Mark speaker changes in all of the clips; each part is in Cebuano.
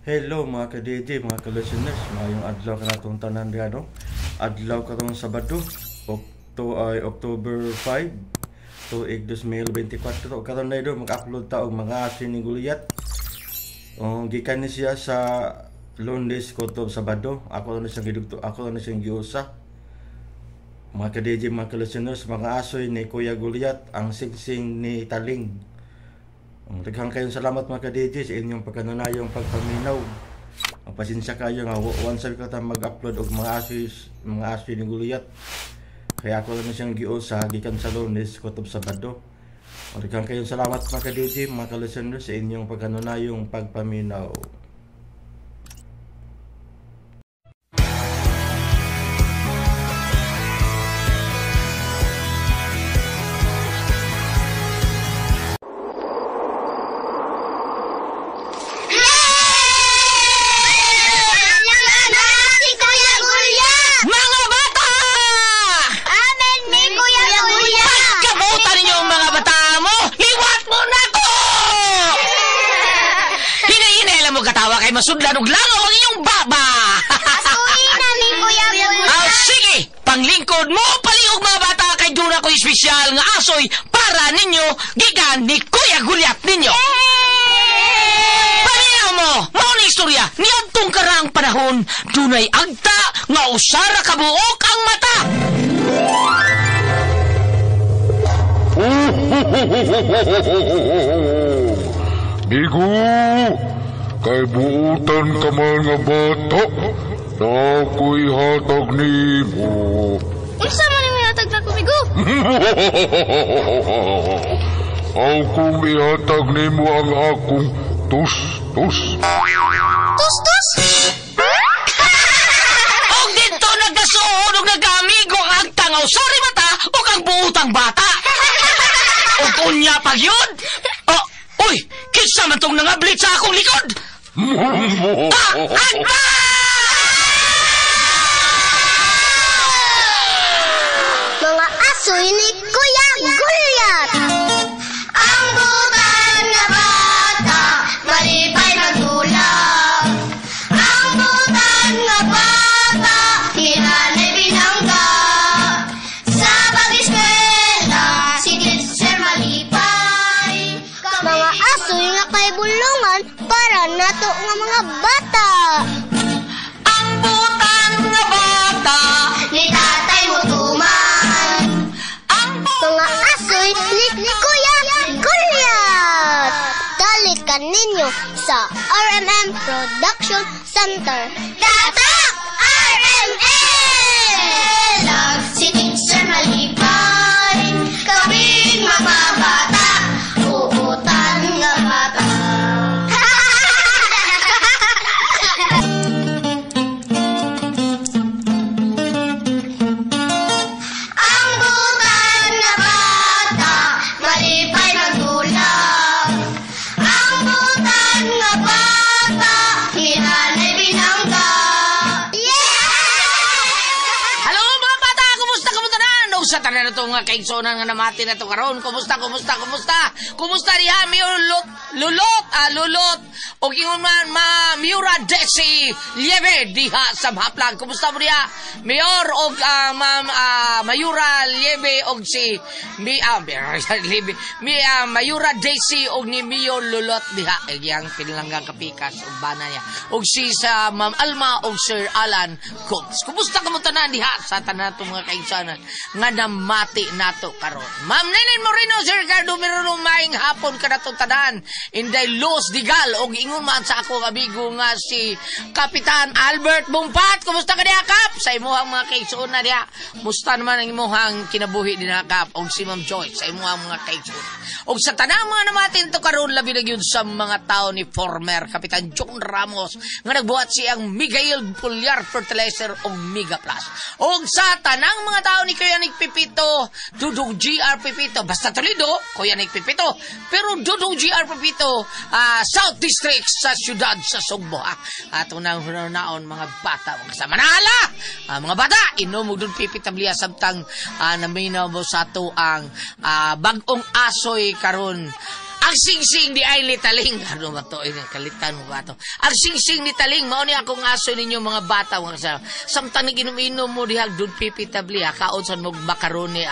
Speaker 1: Hello mga ka-DJ, mga ka-listeners, maayong adlaw kanatong tanan diha, no? Adlaw karong Sabado, October 5, tuig 2024. Karon na mag-upload ta og mga aso ni Goliath. Gikan ni siya sa Lunes kutob Sabado. Ako na siyang gidugto, ako na siyang giusa. Mga ka-DJ, mga ka-listeners, mga asoy ni Kuya Goliath, ang singsing ni Taling. Daghang kayong salamat mga ka-DJ sa inyong pagkanunayong pagpaminaw. Pasensya kayo nga once a week ta mag-upload og mga asoy ni Goliath. Kaya ako na siyang giusa gikan sa Lunes kutob Sabado. Daghang kayong salamat mga ka-DJ, mga ka-listeners sa inyong pagkanunayong pagpaminaw.
Speaker 2: Masudlan og langaw ang inyong baba.
Speaker 3: Asuhin na ni Kuya Goliath.
Speaker 2: Ah, sige, panglingkod mo paliog mga bata kay duna ko espesyal nga asoy para ninyo gikan ni Kuya Goliath ninyo. Paminaw mo, mao ni istorya niadtong karaang panahon dunay agta nga usara ka buok ang mata.
Speaker 4: Migo, kay buutan ka man nga bata, na ako'y hatag nimo.
Speaker 3: Unsa man ang hatag nako, Migo?
Speaker 4: Akong ihatag nimo ang akong tus-tus.
Speaker 3: Tus-tus?
Speaker 2: Og dito nagkasuod og nagkaamigo ang agtang usari mata og ang buutang bata. Og unya pag yun. Oh, uy, kinsa man tong nangablit sa akong likod? Agta!
Speaker 3: Mga asoy ni Kuya Goliath. Ang butan nga bata, malipay magdula. Ang butan nga bata, hinanay binangga. Sa pag-eskwela, si teacher malipay. Mga asoy nga kay bulungan para nato nga mga bata.
Speaker 2: Ang butan nga bata,
Speaker 3: ni tatay mo tuman.
Speaker 2: Ang
Speaker 3: mga asoy ni Kuya Goliath. Dali ka ninyo sa RMM Production Center. Tatak RMM! Si teacher malipay, kaming mga bata, uutan nga bata. Ang butan nga bata, malipay magdula. Ang butan nga bata, hinanay binangga. Yeah!
Speaker 2: Hello mga bata, kumusta kumusta na? No, sa tanan na ito nga kaigsonan nga namati na ito karon. Kumusta, kumusta, kumusta? Kumusta diha, Mayor Lulot, Lulot. O ingon man, ma Miura Desi Lieve diha sa Mahaplag. Kumusta mo diha? Mayor og Ma'am Mayura Lieve og si mi Lieve, mi Mayura Desi og ni Mayor Lulot diha. Iyang pinilanggang kapikas og bana niya. Og si sa Ma'am Alma og Sir Alan Coates. Kumusta kamo tanan diha sa tanan natong mga kaigsonan nga namati nato karon? Ma'am Lenin Moreno, Sir Ricardo Mirono, maayong hapon kanato tanan. Inday Luz Digal og ingon man sa akong amigo nga si Kapitan Albert Bumpat. Kumusta ka diha, Kap? Sa imuhang mga kaigsoon na diha. Musta naman ang imuhang kinabuhi dinha, Kap? Og si Ma'am Joyce sa imuhang mga kaigsoon. Og sa tanang mga namatin to karon, labi na gyud sa mga tao ni former Kapitan John Ramos nga nagbuhat siyang Miguel Pulyar Fertilizer og Mega Plus. Og sa tanang mga tao ni Kuya Nick Pipito, Dudong GR Pipito, basta Toledo, Kuya Nick Pipito, pero Dudong GR Pipito, South District sa siyudad sa Sugbo. Ato nang hunaon mga bata, mga kasama na hala! Mga bata, inom og dun Pipi Tablia samtang naminaw mo sa ato ang bag-ong asoy karon. Ang singsing di ay ni Taling. Ano ba to? Kalitan mo ba to? Ang singsing ni Taling, mao ni akong aso ninyo mga bata. Mga kasama. Samtang inom-inom mo diha, Don Pipi Tabli, kaon sa mong macaroni,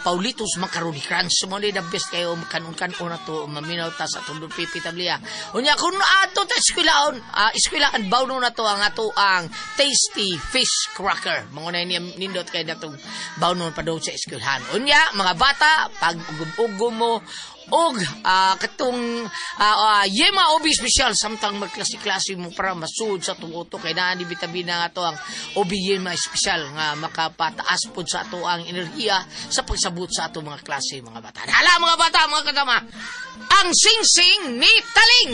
Speaker 2: Paulitos macaroni crunch. Mo ni the best kayo, kanon-kanon na to, maminaw ta sa atong Don Pipi Tabli. Unya, kung ato ta eskwilaan, eskwilaan, bawno na to ang ato ang tasty fish cracker. Mga na nindot kayo na itong bawno pa doon sa eskwelahan. Unya, mga bata, pag ugom-ugom mo, og katong yema obi special samtang magklase-klase mo para masud sa atong utok kay naa ni bitamina nga to ang obi yema special nga makapataas pod sa ato ang enerhiya sa pagsabot sa ato mga klase mga bata. Hala mga bata, mga kasama, ang singsing ni Taling.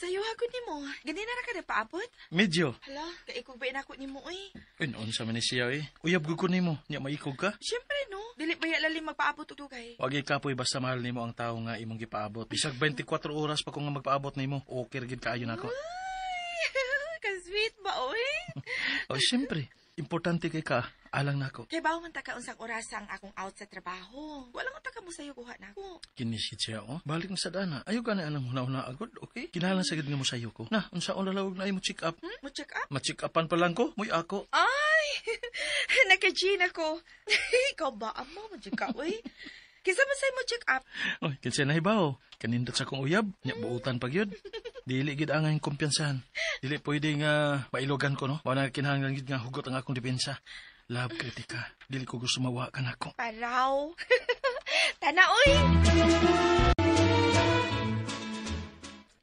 Speaker 5: Sayo hagod nimo. Ganina ra ka na paabot?
Speaker 6: Medyo.
Speaker 5: Hala, kaikog ba inako nimo oy?
Speaker 6: Unon sa man ni siya eh. Uyab gud ko nimo, nya maikog ka.
Speaker 5: Syempre no. Dili ba lalim magpaabot og dugay?
Speaker 6: Wag kapoy basta mahal nimo ang tawo nga imong gipaabot. Bisag 24 oras pa ko nga magpaabot nimo, okay ra gid kaayo nako.
Speaker 5: Ka-sweet ba oy?
Speaker 6: Oh, syempre, importante kay ka, alang nako.
Speaker 5: Kay bawo man ta ka unsang oras ang akong out sa trabaho. Wala ko ta ka mo sayo kuha nako.
Speaker 6: Kini si siya oh. Balik na sa dana. Ayo gani anang huna-huna agad, okay? Kinahanglan sa gid nga mo sayo ko. Na, unsa on lalawag na ay mo check up?
Speaker 5: Mo check up?
Speaker 6: Ma-check upan pa lang ko, muy ako.
Speaker 5: Ay! Naka-gin ako. Ikaw ba amo mo check up oy? Kinsa man say mo check up?
Speaker 6: Oy, kinsa na hibaw. Kanindot sa akong uyab, nya buutan pa gyud. Dili gid ang kumpiyansahan. Dili pwede nga mailogan ko no. Wala kinahanglan gid nga hugot ang akong depensa. Love kritika. Dili ko gusto mawa ka nako.
Speaker 5: Paraw. Tana oy.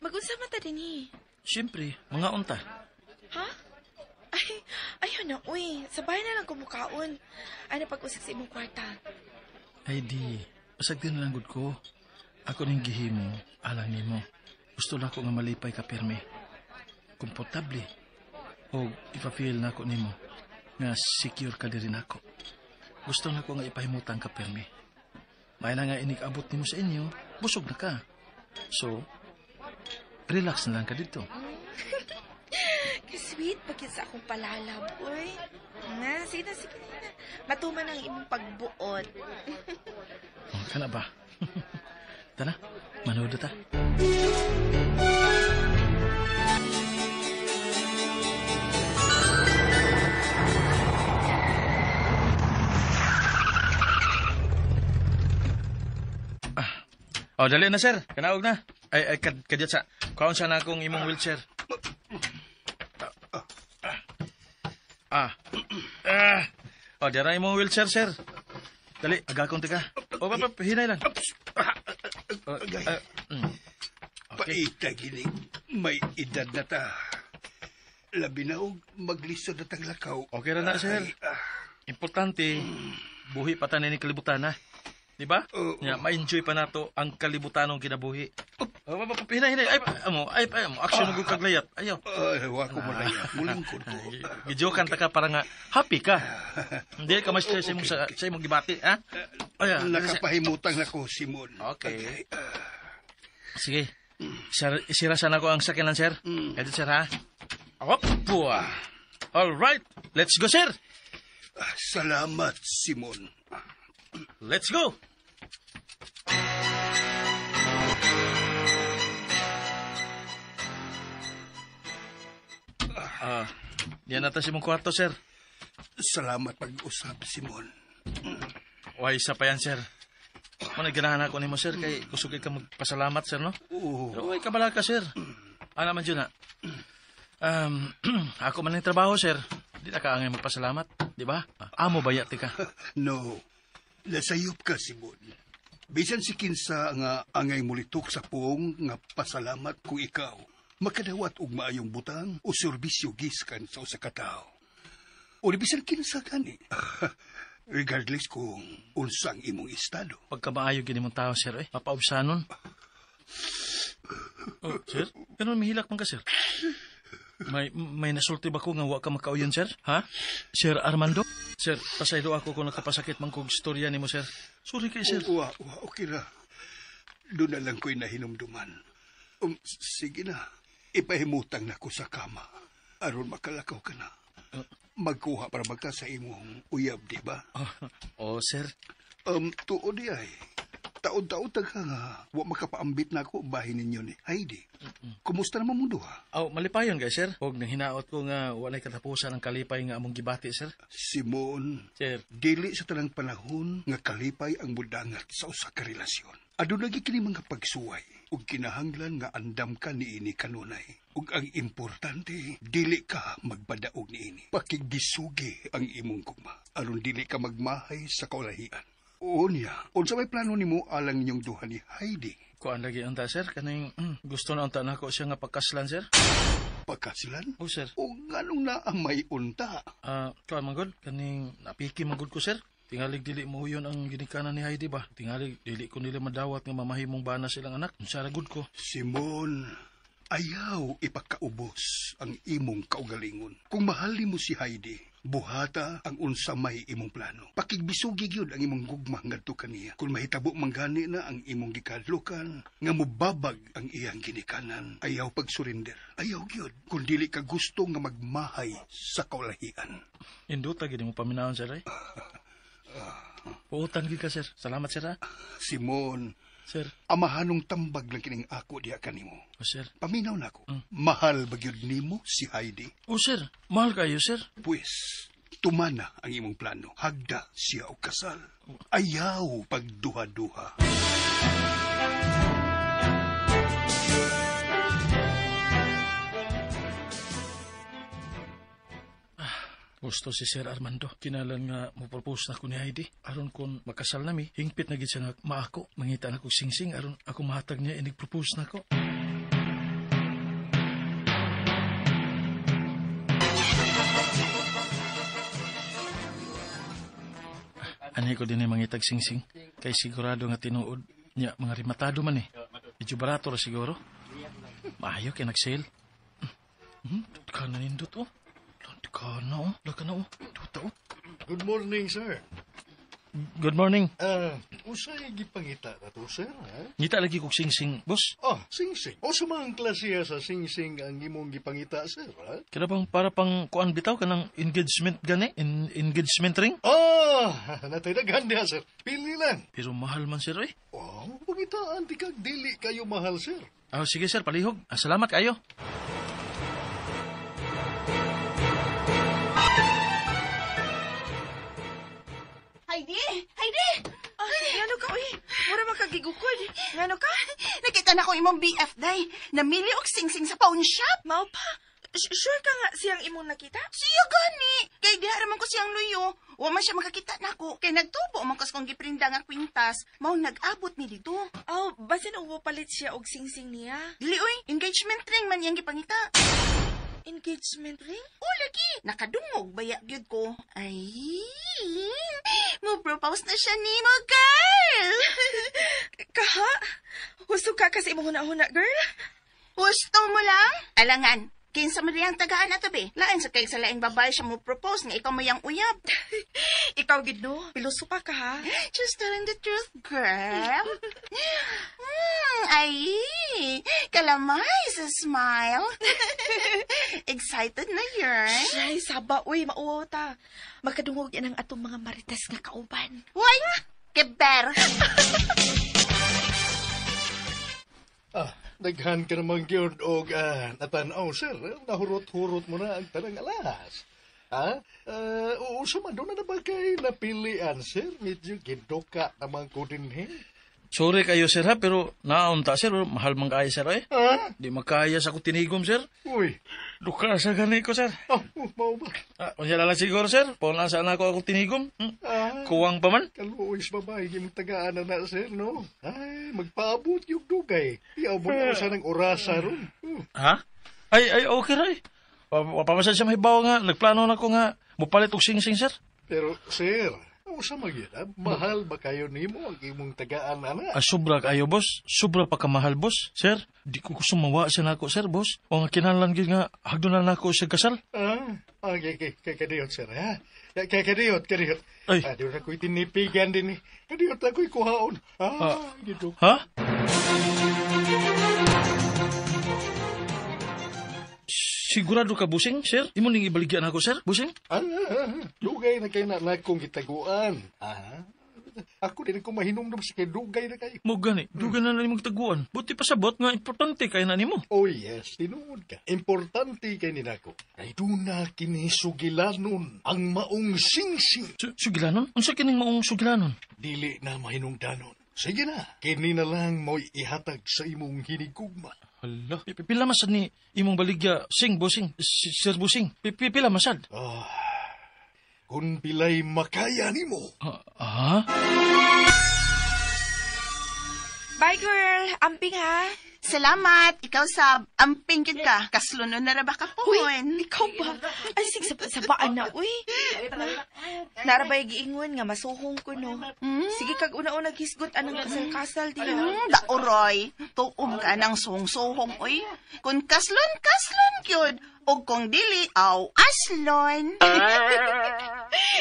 Speaker 5: Magunsa man ta dinhi?
Speaker 6: Siyempre, mga unta.
Speaker 5: Ha? Ay, ayaw na, uy. Sabay na lang kumukaon. Ano pag-usik sa imong kwarta?
Speaker 6: Ay di, pasag din lang gud ko. Ako ning gihimo, alang nimo. Gusto lang ko nga malipay ka pirmi. Komportable. O ipa-feel na ako nimo nga secure ka diri nako. Gusto na ko nga ipahimutan ka pirmi. May na nga inig-abot nimo sa inyo, busog na ka. So, relax na lang ka dito.
Speaker 5: Ka-sweet, pagkit sa akong palalab, uy. Na, sige na, sige na. Matuman ang imong pagbuot.
Speaker 6: Oh, kana ba? Tara, manood ta. Oh, dali na, sir. Kanaog na. Ay, kadyat sa. Kaon sa na akong imong wheelchair. Ah. Oh, dira imong wheelchair, sir. Dali, agakong tika. Oh, pa, hinay lang. Okay.
Speaker 7: Paita gining may edad na ta. Labi na og maglisod na tang lakaw.
Speaker 6: Okay ra na, sir. Importante, buhi pa tanin ni kalibutan na. Di ba?
Speaker 7: Oo.
Speaker 6: Ya, ma-enjoy pa nato ang kalibutanong kinabuhi. Oh, hinay, hinay. Ay, amo, ay, amo. Action mo kaglayat. Ayaw.
Speaker 7: Ay, wa ko malaya. Mulingkod ko.
Speaker 6: Gijokan ta ka para nga happy ka. Hindi ka ma-stress sa imong sa imong gibati, ha? Ay,
Speaker 7: Nakapahimutang nako, Simon.
Speaker 6: Okay. Sige. Isira sana ko ang sakyanan, sir. Kaya sir, ha? Op, buwa. All right. Let's go, sir.
Speaker 7: Salamat, Simon.
Speaker 6: Let's go. Yan nata si mong kwarto, sir.
Speaker 7: Salamat pag-usap, Simon.
Speaker 6: Why, isa pa yan, sir. Muna, ganahan ako nimo, sir, kay kusugay ka magpasalamat, sir, no?
Speaker 7: Oo.
Speaker 6: Pero, uy, kabala ka, sir. Ano man dyan, ha? Ako man ang trabaho, sir. Di na ka angay magpasalamat, di ba? Amo ba yati ka?
Speaker 7: No. Nasayop ka, Simon. Bisan si kinsa nga angay mulitok sa puong nga pasalamat kung ikaw makadawat og maayong butang o serbisyo giskan sa usa ka tawo. O bisan kinsa gani. Regardless kung unsang imong estado.
Speaker 6: Pagka maayo gini mong tao, sir, eh. Mapaubsanon. Oh, sir? Ganun, mahilak man ka, sir. May nasulti ba ko nga wa ka makauyon, sir? Ha? Sir Armando? Sir, pasaylo ako kung nakapasakit man kog istorya nimo, sir. Sorry kay sir.
Speaker 7: Wa, okay ra. Doon na lang ko'y nahinumduman. Sige na. Ipahimutang na ko sa kama. Aron makalakaw ka na. Magkuha para magka sa imong uyab, di ba?
Speaker 6: Oh, sir.
Speaker 7: Tuod di ay. Taod-taod ta ka nga, wa makapaambit na ako bahin ninyo ni Heidi. Kumusta naman mo duha?
Speaker 6: Aw, malipayon kay sir. Og nang hinaot ko nga walay katapusan ang kalipay nga among gibati, sir.
Speaker 7: Simon,
Speaker 6: Sir.
Speaker 7: Dili sa tanang panahon nga kalipay ang mudangat sa usa ka relasyon. Aduna gyud kini mga pagsuway ug kinahanglan nga andam ka niini kanunay. Ug ang importante, dili ka magbadaog niini. Pakigbisugi ang imong gugma aron dili ka magmahay sa kaulahian. Oo niya, unsa may plano nimo alang ninyong duha ni Heidi?
Speaker 6: Kuan lagi unta, sir, kaning gusto na unta nako siya nga pagkaslan, sir.
Speaker 7: Pagkasilan?
Speaker 6: Oh, sir.
Speaker 7: O nganong naamay unta?
Speaker 6: Kuan man gud, kaning napiki man gud ko, sir. Tingalig dili mo yun ang ginikanan ni Heidi ba? Tingalig dili ko nila madawat nga mamahimong bana silang anak. Unsa ra gud ko?
Speaker 7: Simon, ayaw ipakaubos ang imong kaugalingon. Kung mahal nimo si Heidi, buhata ang unsa may imong plano. Pakigbisugi gyud ang imong gugma ngadto kaniya. Kung mahitabo man gani na ang imong gikadlukan, nga mobabag ang iyang ginikanan, ayaw pagsurrender. Ayaw gyud kung dili ka gusto nga magmahay sa kaulahian.
Speaker 6: Induta gid mo paminawon, sir. Ay. Puutan gid ka, sir. Salamat, sir. Ha?
Speaker 7: Simon,
Speaker 6: Sir.
Speaker 7: Amahanong tambag lang kining ako diha kanimo.
Speaker 6: Oh, sir.
Speaker 7: Paminaw na ako. Mahal ba gyud nimo si Heidi?
Speaker 6: Oh, sir. Mahal kayo, sir.
Speaker 7: Pwes, tumana ang imong plano. Hagda siya og kasal. Ayaw pagduha-duha.
Speaker 6: Gusto si Sir Armando. Kinalan nga mo propose na ko ni Heidi. Aron kon makasal nami, hingpit na gid siya nga maako. Mangita na ko singsing aron ako mahatag niya inig propose na ko. Anhi ko din mangitag singsing. Kay sigurado nga tinuod niya mga rimatado man eh. Medyo barato ra siguro. Maayo kay nag-sale. Ka na nindot oh. Ka na, oh. Ka na, oh. Duta, oh.
Speaker 8: Good morning, sir.
Speaker 6: Good morning.
Speaker 8: Usay gipangita na to, sir, ha?
Speaker 6: Ngita lagi kog singsing, boss.
Speaker 8: Oh, singsing. O sa mga klasiya sa singsing ang imong gipangita, sir, ha?
Speaker 6: Kaya bang para pang kuan bitaw ka ng engagement gani? Engagement ring?
Speaker 8: Ah, natay daghan diha, sir. Pili lang.
Speaker 6: Pero mahal man, sir, eh.
Speaker 8: Oh, pangitaan, di kag dili kayo mahal, sir.
Speaker 6: Ah, sige, sir, palihog. Salamat kayo.
Speaker 9: Heidi! Heidi!
Speaker 5: Ay, ngano ka, uy? Mura makagigukod. Ngano ka?
Speaker 9: Nakita na ko imong BF, day. Namili og singsing sa pawn shop.
Speaker 5: Mao pa. Sure ka nga siyang imong nakita?
Speaker 9: Siya gani. Kay diha raman ko siyang luyo. Wa man siya makakita nako. Kay nagtubo man kas kong giprinda nga kwintas. Mao nag-abot ni dito.
Speaker 5: Aw, basin uwo palit siya og singsing niya.
Speaker 9: Dili uy, engagement ring man iyang gipangita.
Speaker 5: Engagement ring?
Speaker 9: O lagi, nakadungog baya gyud ko. Ay, mo propose na siya nimo, girl.
Speaker 5: Kaha? Husto ka kasi imong huna-huna, girl.
Speaker 9: Husto mo lang? Alangan, kinsa man diyang tagaan na to, be. Lain sa kay sa laing babae siya mo propose nga ikaw mayang uyab.
Speaker 5: Ikaw gid no, piloso pa ka ha.
Speaker 9: Just telling the truth, girl. Ay, kalamay sa smile. Excited na yun.
Speaker 5: Shay, saba, uy, mauwaw ta. Makadungog yan ang atong mga marites nga kauban.
Speaker 9: Uy, keber.
Speaker 8: Daghan ka naman gyud og natanaw, sir. Nahurot-hurot mo na ang tanang alas. Ha? Oo, sa man doon na ba kay napilian, sir? Medyo giduka naman ko din, he.
Speaker 6: Sorry kayo, sir, ha? Pero naunta, sir. Mahal man kayo, sir, eh.
Speaker 8: Ha?
Speaker 6: Di makaya sa akong tinigom, sir.
Speaker 8: Uy.
Speaker 6: Duka sa gani ko, sir.
Speaker 8: Oh, mao ba?
Speaker 6: Unya lang siguro, sir. Pauna saan ako akong tinigom. Kuwang pa man.
Speaker 8: Kaluoy sa babae, yung tagaan na, sir, no? Ay, magpaabot yung dugay. Iyaw mo na sa ng orasa ron.
Speaker 6: Ha? Ay, okay, ray. Wapamasan siya mahibaw nga. Nagplano na ko nga. Mupalit og sing-sing, sir.
Speaker 8: Pero, sir, usa magyud, mahal ba kayo nimo ang imong tagaan, ana?
Speaker 6: Sobra kayo, boss. Sobra pa kamahal, boss. Sir, di ko gusto mawa siya nako, sir, boss. O nga kinahanglan gyud nga hagdonan nako siya kasal.
Speaker 8: Okay, kay kadiyot, sir, ha? Kay kadiyot, kadiyot.
Speaker 6: Ay.
Speaker 8: Di na ko'y tinipigan din, eh. Kadiyot ako'y kuhaon. Gito.
Speaker 6: Ha? Sigurado ka, Busing, sir? Imo ning ibaligyan ako, sir? Busing?
Speaker 8: Dugay na kay na akong gitaguan. Ako din ko mahinumdum sa kay dugay na kayo.
Speaker 6: Mo gani, dugay na na imong gitaguan. Buti pa sabot nga importante kay na nimo.
Speaker 8: Oh yes, tinuod ka. Importante kay ni nako. Kay duna kini sugilanon ang maong singsing.
Speaker 6: Sugilanon? Unsa kining maong sugilanon?
Speaker 8: Dili na mahinungdanon. Sige na, kini na lang mo'y ihatag sa imong hinigugma.
Speaker 6: Hala, pila masad ni imong baligya, sing, busing, sir busing. Pila masad?
Speaker 8: Kung pilay makaya nimo.
Speaker 5: Bye, girl. Amping, ha?
Speaker 9: Salamat. Ikaw, Sab. Amping gid ka. Kaslunon na ra ba ka
Speaker 5: Uy,
Speaker 9: pohon?
Speaker 5: ikaw ba? Ay, sige, sabaan na, uy. Narabay giingon nga, masuhong ko, no? Sige, kag una-una hisgot anang kasal-kasal, di ha?
Speaker 9: Daoroy. Tuom ka ng suhong-suhong, uy. Kung kaslon, kaslon gyud. O kung dili, aw, aslon.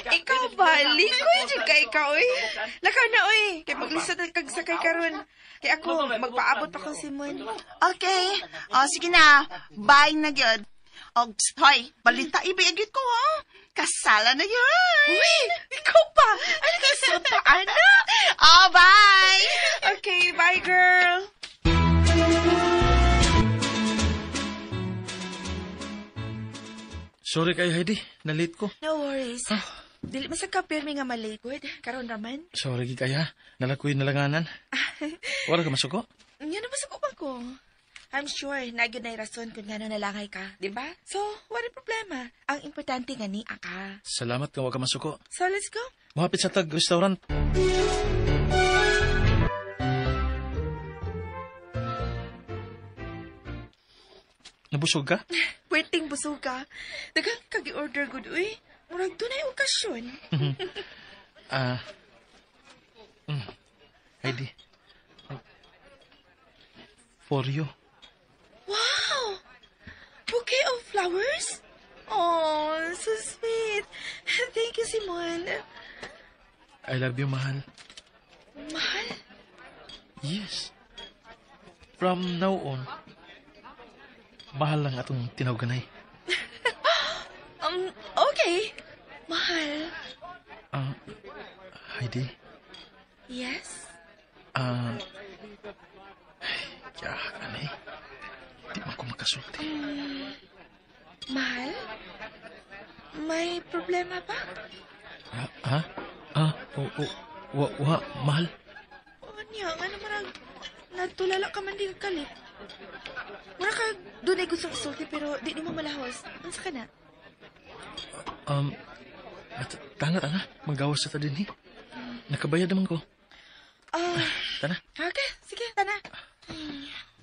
Speaker 5: Ikaw ba? Likoy dyan ka ikaw, uy. Lakaw na, uy. Kay maglisod na kag sakay karon. Kay ako, magpaabot pa ko si Mon.
Speaker 9: Okay. O, sige na. Bye na gyud. Og, hoy, balita ibigit ko, ha? Kasala na yun.
Speaker 5: Uy, ikaw pa. Ano ka sa paana?
Speaker 9: Oh, bye.
Speaker 5: Okay, bye, girl.
Speaker 6: Sorry kay Heidi, na-late ko.
Speaker 5: No worries. Dili man sa kapirmi nga malate. Karon raman.
Speaker 6: Sorry gid kaya, nalakoy nalanganan. Wala ka masuko?
Speaker 5: Yan na masuko pa ko. I'm sure na gyud nay rason kung ngano nalangay ka, di ba? So, wala problema. Ang importante nga ni aka.
Speaker 6: Salamat kung wa ka masuko.
Speaker 5: So, let's go.
Speaker 6: Mohapit sa tag restaurant. Nabusog ka?
Speaker 5: Waiting busog ka. Daghang kag-order good uy. Murag dunay okasyon.
Speaker 6: Heidi. For you.
Speaker 5: Wow! Bouquet of flowers? Oh, so sweet. Thank you, Simon.
Speaker 6: I love you, mahal.
Speaker 5: Mahal?
Speaker 6: Yes. From now on, mahal lang atong tinawganay.
Speaker 5: Okay. Mahal.
Speaker 6: Heidi?
Speaker 5: Yes?
Speaker 6: Ay, kaya ka na eh. Di man ko makasulti.
Speaker 5: Mahal? May problema ba?
Speaker 6: Ha? Wa, mahal.
Speaker 5: O niya, nga naman nagtulala ka man di ka kalit. Mura ka doon ay gustong isulti pero di mo malahos. Unsa ka na?
Speaker 6: Tana, tana. Magawas sa ta din eh. Nakabayad naman ko. Tana.
Speaker 5: Okay, sige, tana.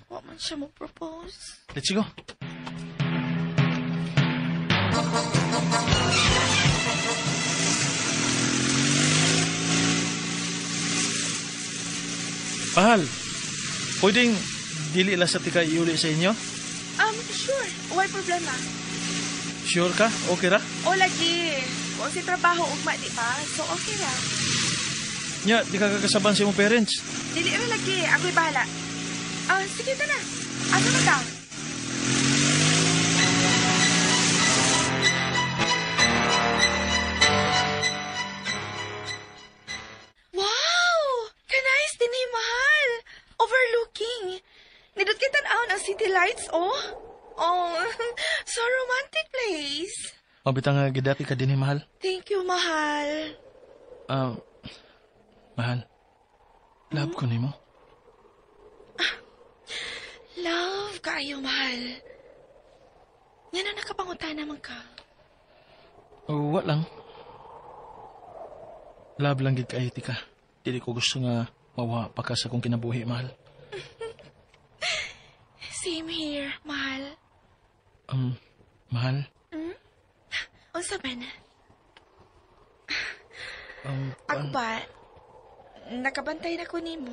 Speaker 5: Wa man siya mo propose.
Speaker 6: Let's go. Mahal, pwedeng dili lang sa tika iuli sa inyo?
Speaker 5: Sure. Why problema?
Speaker 6: Sure ka? Okay ra?
Speaker 5: O lagi. Kung si trabaho ugma, di ba? So okay ra.
Speaker 6: Nya, di ka kakasaban sa imong parents.
Speaker 5: Dili ra lagi. Ako'y bahala. Sige, tana. Asa man ka? Wow! Kanais din eh, mahal. Overlooking. Nindot kay tan-awon ang city lights, oh. Oh, so romantic place.
Speaker 6: Mabita nga gidati ka din eh, mahal.
Speaker 5: Thank you, mahal.
Speaker 6: Mahal. Love ko nimo.
Speaker 5: Love kaayo, mahal. Yan ang nakapangutan naman ka.
Speaker 6: Oh, wa lang. Love lang gid kaayo tika. Dili ko gusto nga mawa pa ka sa akong kinabuhi, mahal.
Speaker 5: Same here, mahal.
Speaker 6: Mahal?
Speaker 5: Unsa man? Ako ba, nakabantay na ko nimo.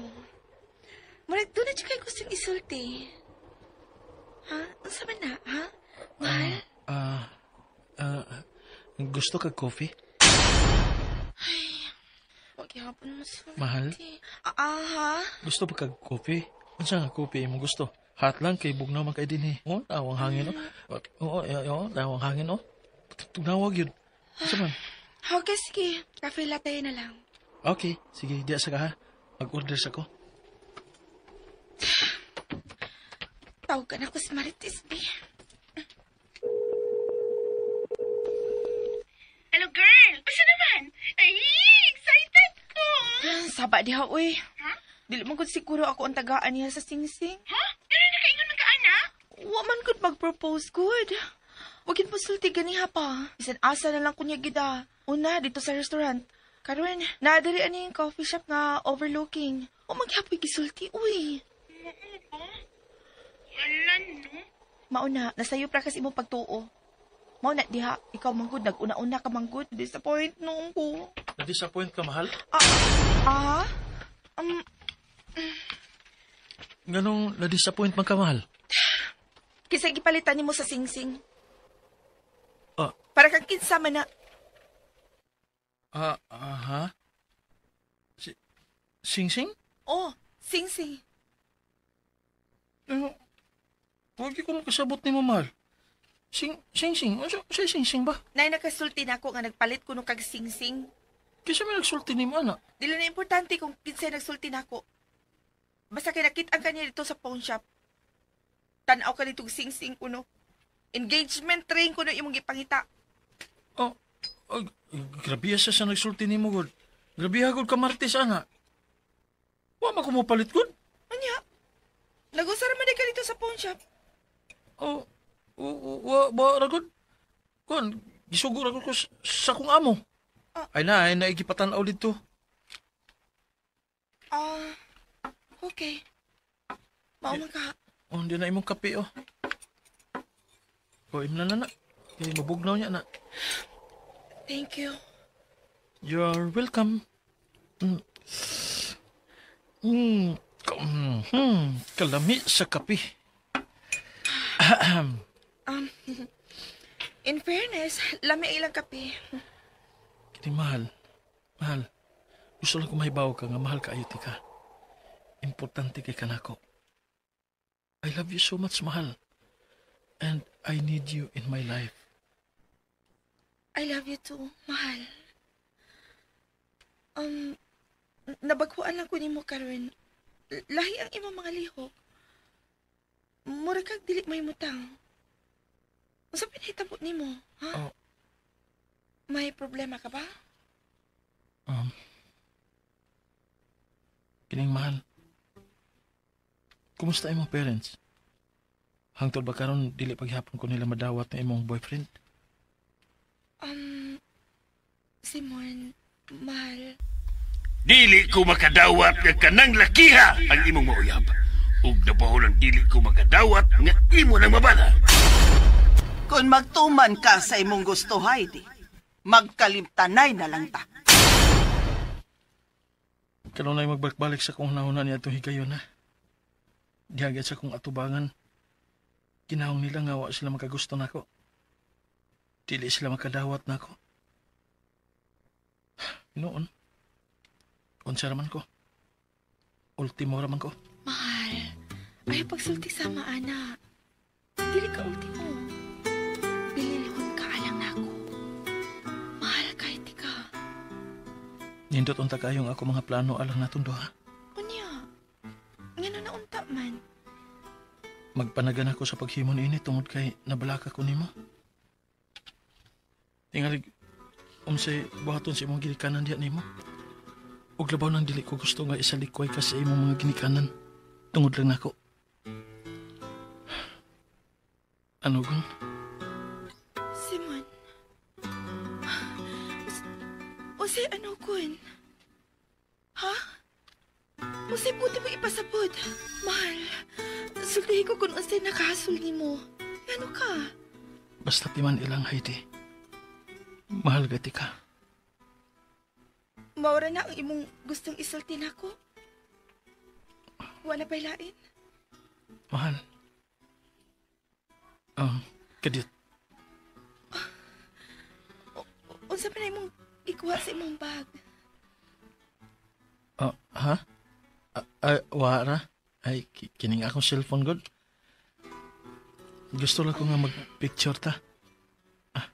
Speaker 5: Murag doon na siya kay gustong isulti. Ha? Unsa man na, ha? Mahal?
Speaker 6: Gusto ka coffee?
Speaker 5: Ay, wag gihapon mo sulti.
Speaker 6: Mahal?
Speaker 5: Ha?
Speaker 6: Gusto pa kag coffee? Unsa nga coffee imong gusto? Hat lang kay bugnaw man kay dinhi. Oh, tawang hangin oh. Oo, oo, tawang hangin oh. Tugnawag yun. Unsa man?
Speaker 5: Okay, sige. Cafe latte na lang.
Speaker 6: Okay, sige, diya sa ka ha. Mag-order sa ko.
Speaker 5: Tawag ka na ko si Marites, B.
Speaker 9: Hello, girl. Asa naman? Ay, excited ko.
Speaker 5: Saba diha, uy. Dili man gud siguro ako ang tagaan niya sa singsing.
Speaker 9: Ha? Pero nakaingon man ka, anak?
Speaker 5: Wa man gud mag-propose gud. Wag yun pasulti ganiha pa. Bisan asa na lang kunya gida. Una, dito sa restaurant. Karon, naadiri ani yung coffee shop nga overlooking. O maghapoy gisulti, uy.
Speaker 9: Wala, no?
Speaker 5: Mauna, nasayo pra kasi imong pagtuo. Mauna diha, ikaw manggod, nag-una-una ka manggod. Disappoint noong ko.
Speaker 6: Na-disappoint ka, mahal?
Speaker 5: Ah?
Speaker 6: Ganong na-disappoint man ka, mahal?
Speaker 5: Kisa gipalitan nimo sa singsing.
Speaker 6: Ah.
Speaker 5: Para kang kinsa man na.
Speaker 6: Ah, aha. Sing-sing?
Speaker 5: Oh, singsing.
Speaker 6: Ano? Huwag ko makasabot ni mo, mahal. Sing-sing? Ano sa sing-sing ba?
Speaker 5: Nay nakasulti na ako nga nagpalit kuno kag singsing.
Speaker 6: Kisa may nagsulti ni mo, anak.
Speaker 5: Dili na importante kung kinsay nagsulti nako. Basta kay nakit-ang kaniya dito sa pawn shop. Tan-aw ka dito singsing kuno. Engagement ring kuno imong gipangita.
Speaker 6: Oh, oh, grabe sa sa nagsulti ni mo, God. Grabe God ka, Martes, ana. Wa man ko mopalit, God.
Speaker 5: Anya? Nag-usar man ka dito sa pawn shop.
Speaker 6: Oh, wa, wa, ra, God. Kon, gisugo ra ko sa kong amo.
Speaker 5: Ah.
Speaker 6: Ay na, ay naigipatan-aw dito.
Speaker 5: Ah, okay. Mao man ka.
Speaker 6: Oh, hindi na imong kape, oh. O, imna na na. Kaya mabugnaw niya na.
Speaker 5: Thank you.
Speaker 6: You're welcome. Mm. Mm. Kalami sa kape.
Speaker 5: In fairness, lami ang ilang kape.
Speaker 6: Kini mahal. Mahal. Gusto lang ko mahibaw ka nga mahal ka ayuti ka. Importante kay kanako. I love you so much, mahal. And I need you in my life.
Speaker 5: I love you too, mahal. Nabaghuan lang ko nimo karon. Lahi ang imong mga lihok. Mura kag dili may mutang. Unsa pinahitabo nimo, ha?
Speaker 6: Oh.
Speaker 5: May problema ka ba?
Speaker 6: Kining mahal. Kumusta imong parents? Hangtod ba karon dili paghapon ko nila madawat na imong boyfriend?
Speaker 5: Simon, mahal.
Speaker 10: Dili ko makadawat nga kanang lakiha ang imong mauyab. Ug nabaho lang dili ko makadawat nga imo nang mabana.
Speaker 9: Kung magtuman ka sa imong gusto, Heidi, magkalimtanay na lang ta.
Speaker 6: Kanunay magbalik-balik sa kong nahuna niya itong higayon, ha? Dihagat sa kong atubangan. Ginahong nila nga wa sila makagusto nako. Dili sila makadawat nako. Noon, unsa raman ko. Ultimo raman ko.
Speaker 5: Mahal, ayaw pagsulti sa maana. Dili ka ultimo. Bililhon ka alang nako. Mahal kahit ka.
Speaker 6: Nindot unta kayong ako mga plano alang natong duha.
Speaker 5: Unya, ngano na unta man.
Speaker 6: Magpanagan ako sa paghimo niini tungod kay nabalaka ko nimo. Tingali, unsay buhaton sa imong ginikanan diha nimo. Ug labaw nang dili ko gusto nga isalikway ka sa imong mga ginikanan tungod lang nako. Ano gun?
Speaker 5: Simon. Unsay ano kun? Ha? Unsay buti mo ipasabot? Mahal, sultihi ko kung unsay nakahasol nimo. Ano ka?
Speaker 6: Basta timan ilang, Heidi. Mahal gati ka.
Speaker 5: Maura na ang imong gustong isulti nako. Wala pa'y lain?
Speaker 6: Mahal. Kadit.
Speaker 5: Unsa pa na imong ikuha sa imong bag?
Speaker 6: Ha? Wara? Ay, kining akong cellphone, god. Gusto lang ko nga mag-picture ta. Ah.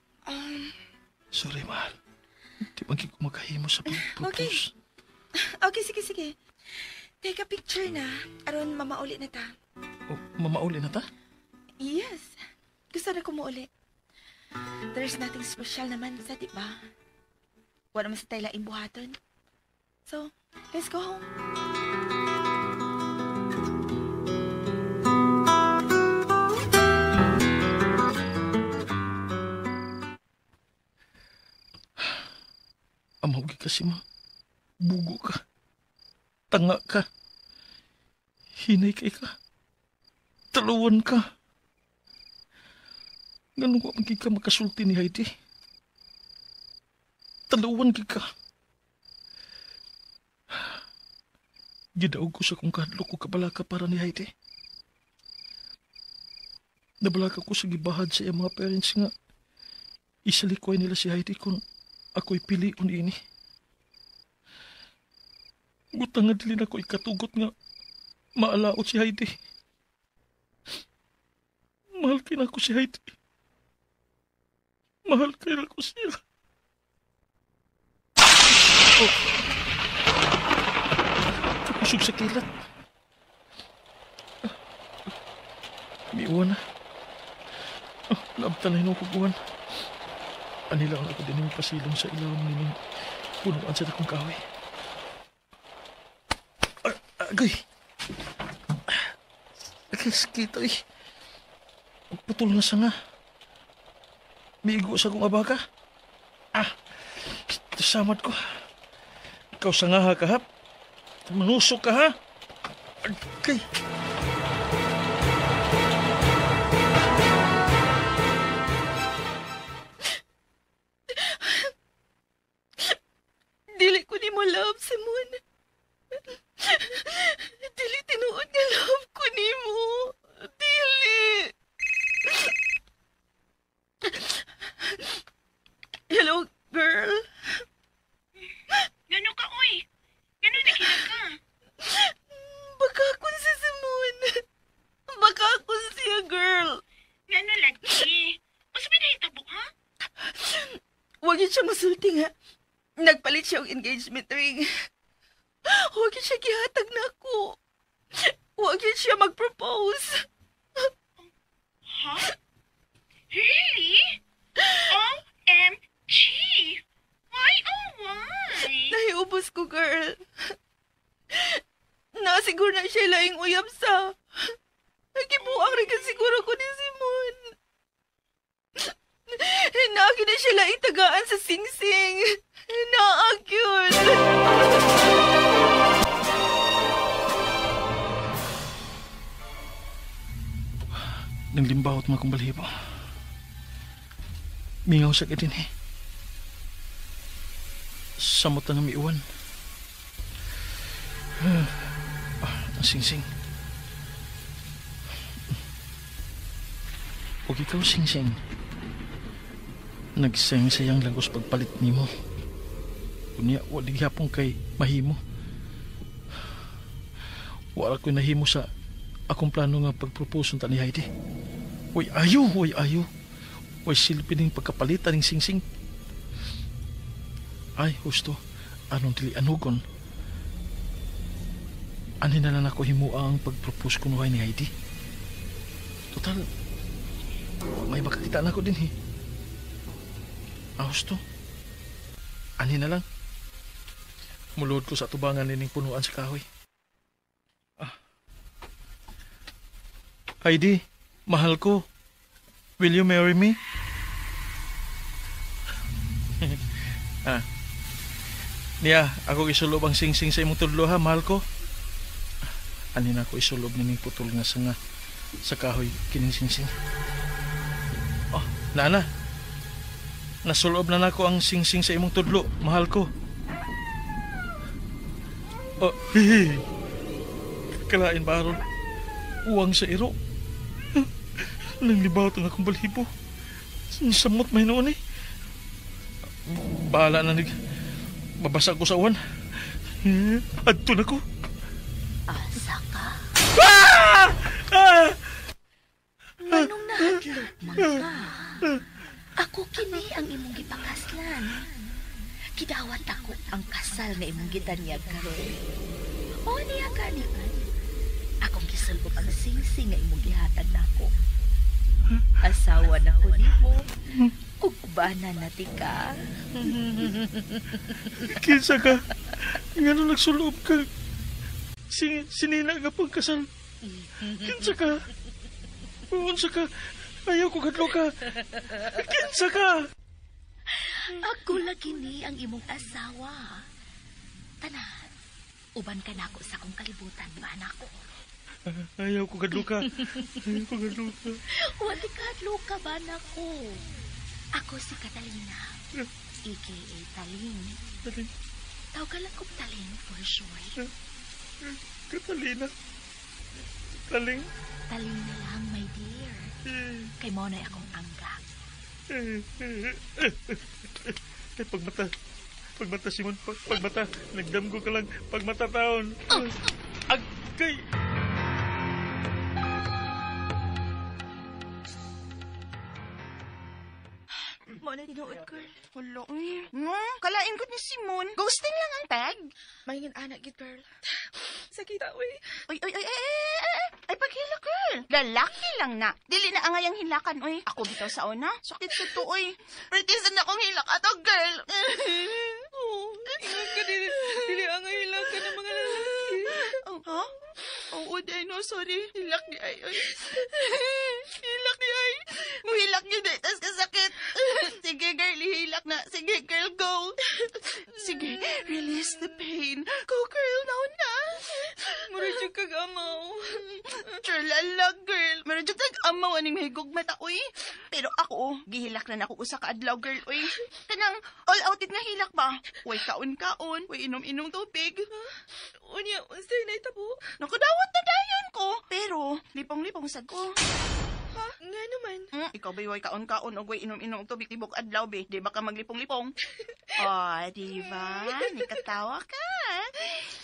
Speaker 6: Sorry, mahal. Di ba ko makahimo sa pag-propose?
Speaker 5: Okay, sige, sige. Take a picture na. Aron mamauli na ta.
Speaker 6: Oh, mamauli na ta?
Speaker 5: Yes. Gusto na ko mauli. There's nothing special naman sa, di ba? Wala naman sa tayo laing buhaton. So, let's go home.
Speaker 6: Amawgi kasi ma. Bugo ka. Tanga ka. Hinay kay ka. Taluwan ka. Ganun ko magiging ka makasulti ni Heidi. Taluwan ka. Gidaog ko sa kong kadlok ko kabalaka para ni Heidi. Nabalaka ko sa gibahad sa iyang mga parents nga isalikway nila si Heidi kung ako'y piliun ini. Butang nga dili na ko ikatugot nga maalaot si Heidi. Mahal kay na ko si Heidi. Mahal kay na ko siya. Oh. Kapusog sa kilat. Miuwan na. Oh, laabtan na hinukuguan. Anila ang ako din yung pasilong sa ilawom nining punuan sa dakong kahoy. Agay! Agay, sakit ay. Putol nga sanga. Miigo sa kong abaka. Ah! Samad ko. Ikaw sanga ha kahap. Manusok ka ha. Agay!
Speaker 5: Dili ko ni mo love, Simon. Dili tinuod nga love ko ni mo. Dili. Hello, girl.
Speaker 9: Gano ka, oy? Gano nakita ka?
Speaker 5: Baka akong si Simon. Baka akong siya, girl.
Speaker 9: Gano lagi? Mas may nahitabo, ha?
Speaker 5: Huwag yun siya masulti nga. Nagpalit siya og engagement ring. Huwag yun siya gihatag na ako. Huwag yun siya mag-propose.
Speaker 9: Huh? Really? OMG! Why, oh why?
Speaker 5: Nahiubos ko, girl. Nasiguro na siya laing uyab sa. Nagibuang rin ka siguro ko ni Simon. Naagi na siya laing tagaan sa singsing. Naagyun.
Speaker 6: Nang limbawot mga kong balhibo. Mingaw sa kadin eh. Samot na miuwan. Ang singsing. Huwag ikaw, singsing. Nagsayang-sayang lang kus pagpalit nimo. Kunya, wali hapon kay mahimo. Wala ko'y nahimo sa akong plano nga pagpropose ta ni Heidi. Uy, ayo, uy, ayo. Uy, silbi ning pagkapalitan ng singsing. Ay, husto. Anong dili anugon? Ani na lang ako himua ang pagpropose ko nuhay ni Heidi. Total, may makakita na ako din eh. Ah, husto. Ani na lang. Mulod ko sa tubangan nining punuan sa kahoy. Ah. Heidi, mahal ko. Will you marry me? Ah. Niya, ako isulob ang singsing sa imong tudlo ha, mahal ko. Ani na ako isulob nining putol nga sanga sa kahoy kining singsing. Oh, nana. Nasulob na nako ang singsing sa imong tudlo, mahal ko. Oh, hihi. Kalain ba ron? Uwang sa iro. Nanglibaw itong akong balhibo. Samot may noon eh. Bahala na nig. Mabasa ko sa uwan. Adto na ko.
Speaker 11: Asa ka?
Speaker 6: Ah! Ah!
Speaker 11: Manong na Nahadlok man ka. Ako kini ang imong gipakaslan. Gidawat ako ang kasal nga imong gitanyag karon. O niya gani. Akong gisulbong ang singsing nga imong gihatag nako. Asawa na ko nimo. Ug bana na ti ka.
Speaker 6: Kinsa ka? Ngano nagsulob ka? Sinina nga pagkasal. Kinsa ka? Unsa ka? Ayaw ko kadlo ka. Kinsa ka?
Speaker 11: Ako lagi ni ang imong asawa. Tanan, uban ka nako sa akong kalibutan, bana ko.
Speaker 6: Ayaw ko kadlo ka. Ayaw ko kadlo ka.
Speaker 11: Wala kadlo ka, bana ko. Ako si Catalina, a.k.a. Taling.
Speaker 6: Taling?
Speaker 11: Tawag lang kong Taling for short.
Speaker 6: Catalina? Taling?
Speaker 11: Taling na lang, my dear. Kay mo na'y akong anggap.
Speaker 6: Ay, pagmata. Pagmata, Simon. Pagmata. Nagdamgo ka lang. Pagmata taon. Agkay!
Speaker 5: Mo na tinuod, girl.
Speaker 9: Wala, uy. Kalain ko ni Simon. Ghosting lang ang tag.
Speaker 5: Mahingin anak gid, girl. Sakita, uy.
Speaker 9: Uy, uy, uy, ay, ay, paghila, girl. Lalaki lang na. Dili na angay ang hilakan, uy. Ako bitaw sa una. Sakit sa to, uy. Pretty na akong hilak ato, girl.
Speaker 5: Oh, ingat ka, dili angay hilakan ng mga lalaki.
Speaker 9: Oh, ha? Oo, oh, no, sorry. Hilak ni ay, uy. Hilak ni ay. Muhilak ni day, tas kasakit. Sige, girl, hilak na. Sige, girl, go. Sige, release the pain. Go, girl, now na.
Speaker 5: Murag jud kag amaw.
Speaker 9: Tralala, girl. Murag jud kag amaw aning mahigog mata, uy. Pero ako, gihilak na nako usa ka adlaw, girl, uy. Kanang all out it nga hilak ba? Uy, kaon-kaon, uy, inom-inom tubig.
Speaker 5: Unya, unsay na itabo?
Speaker 9: Nakadawat na dayon ko. Pero, lipong-lipong sad ko.
Speaker 5: Ha? Nga naman.
Speaker 9: Ikaw ba yung kaon-kaon o inom-inom tubig tibok adlaw, be? Di ba ka maglipong-lipong? Oh, di ba? Nikatawa ka.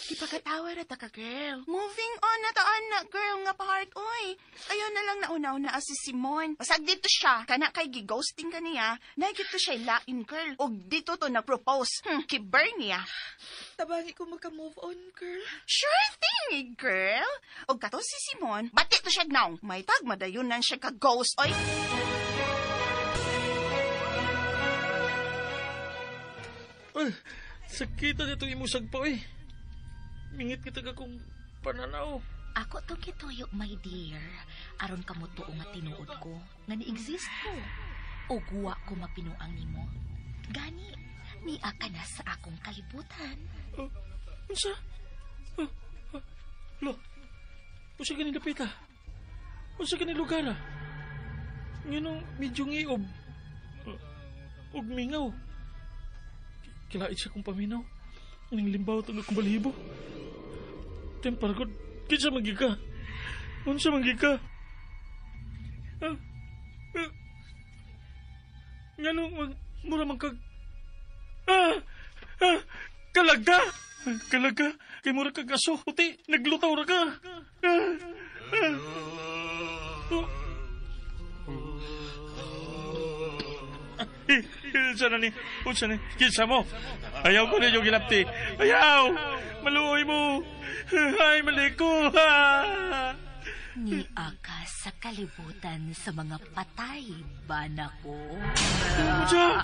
Speaker 9: Di pa katawa na ta ka, girl. Moving on na taan na, girl, nga part, oy. Ayaw na lang nauna-una si Simon. Basag dito siya. Kana kay gi-ghosting ka niya. Naigit to siya lain, girl. Og dito to nag-propose. Kiber niya.
Speaker 5: Tabangi ko maka-move on, girl.
Speaker 9: Sure thing, girl. Og kato si Simon, bati to siya now. May tag, madayunan siya ka-ghost, oy.
Speaker 6: Ay, sakita nito imong sagpa, oy. Mingit kita ka kung pananaw.
Speaker 11: Ako to kituyo, my dear. Aron ka mo tuo nga tinuod ko, nga ni-exist ko. O guwa ko mapinuang nimo. Gani, niya ka na sa akong kalibutan.
Speaker 6: Unsa? Lo, unsa ka ni dapita? Unsa ka ni lugar, ah? Nganong medyo ngiob. Og mingaw. Kilait siya kong paminaw. Aning limbaw itong akong balibo. Tempar ko, kinsa man gyud ka? Unsa man gyud ka? Nganong mura man kag... Kalaga! Kalaga! Kay mura kag aso. Puti, naglutaw ra ka. Unsa na ni? Unsa ni? Kinsa mo? Ayaw ko ninyo gilapti. Ayaw! Maluoy mo! Ay, mali ko!
Speaker 11: Niaka sa kalibutan sa mga patay, bana ko.
Speaker 6: Unsa?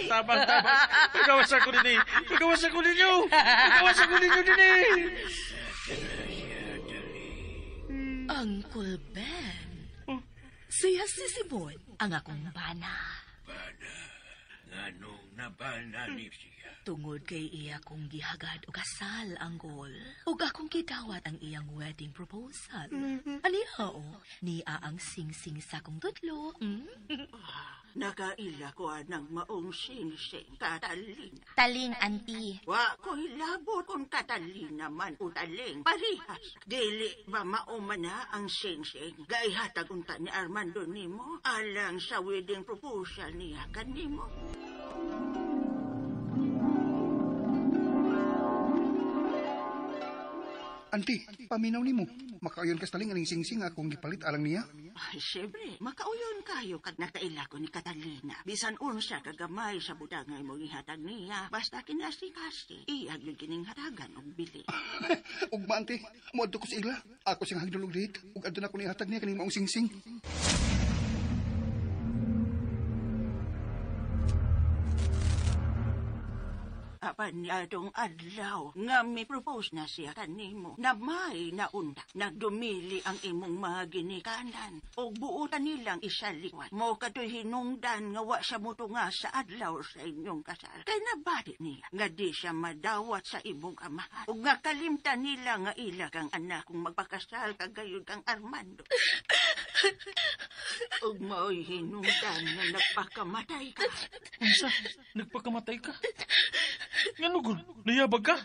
Speaker 6: Tabang, tabang. Pagawas ako din eh. Pagawas ako ninyo. Pagawas ako ninyo din eh.
Speaker 11: Uncle Ben. Siya si Simon, ang akong bana.
Speaker 10: Bana? Nganong nabana ni siya?
Speaker 11: Tungod kay iya kong gihagad og kasal, Anggol. Ug akong gidawat ang iyang wedding proposal. Aniha o, niya ang sing-sing sa akong tudlo.
Speaker 12: Nakaila ko anang maong sing-sing, Catalina.
Speaker 11: Taling, auntie.
Speaker 12: Wa ko hilabot kung Catalina man o taling. Parihas, dili ba mao man na ang sing-sing? Gaihatag unta ni Armando nimo alang sa wedding proposal niya kanimo.
Speaker 7: Auntie, paminaw nimo. Makauyon ka sa taling aning singsing akong gipalit alang niya.
Speaker 12: Ay, siyempre, makauyon kayo kag nakaila ko ni Catalina. Bisan unsa kagamay sa butang nga imong ihatag niya, basta kinasikasi, iyag yung kining hatagan og bili.
Speaker 7: Ugma, auntie, muadto ko sa ila. Ako siyang hagdulog date. Ug adto na ko nihatag niya kaning maong singsing.
Speaker 12: Apan niadong adlaw nga mi-propose na siya kanimo na may naunda nagdumili ang imong mga ginikanan og buotan nilang isaliwan mo katoy hinungdan nga wa siya motunga sa adlaw sa inyong kasal kay nabati niya nga di siya madawat sa imong amahan ug nga kalimtan nila nga ila kang anak kung magpakasal kagayod kang Armando ug mao'y hinungdan nga nagpakamatay ka.
Speaker 6: Unsa? Nagpakamatay ka? Ngano gud? Nayabag ka?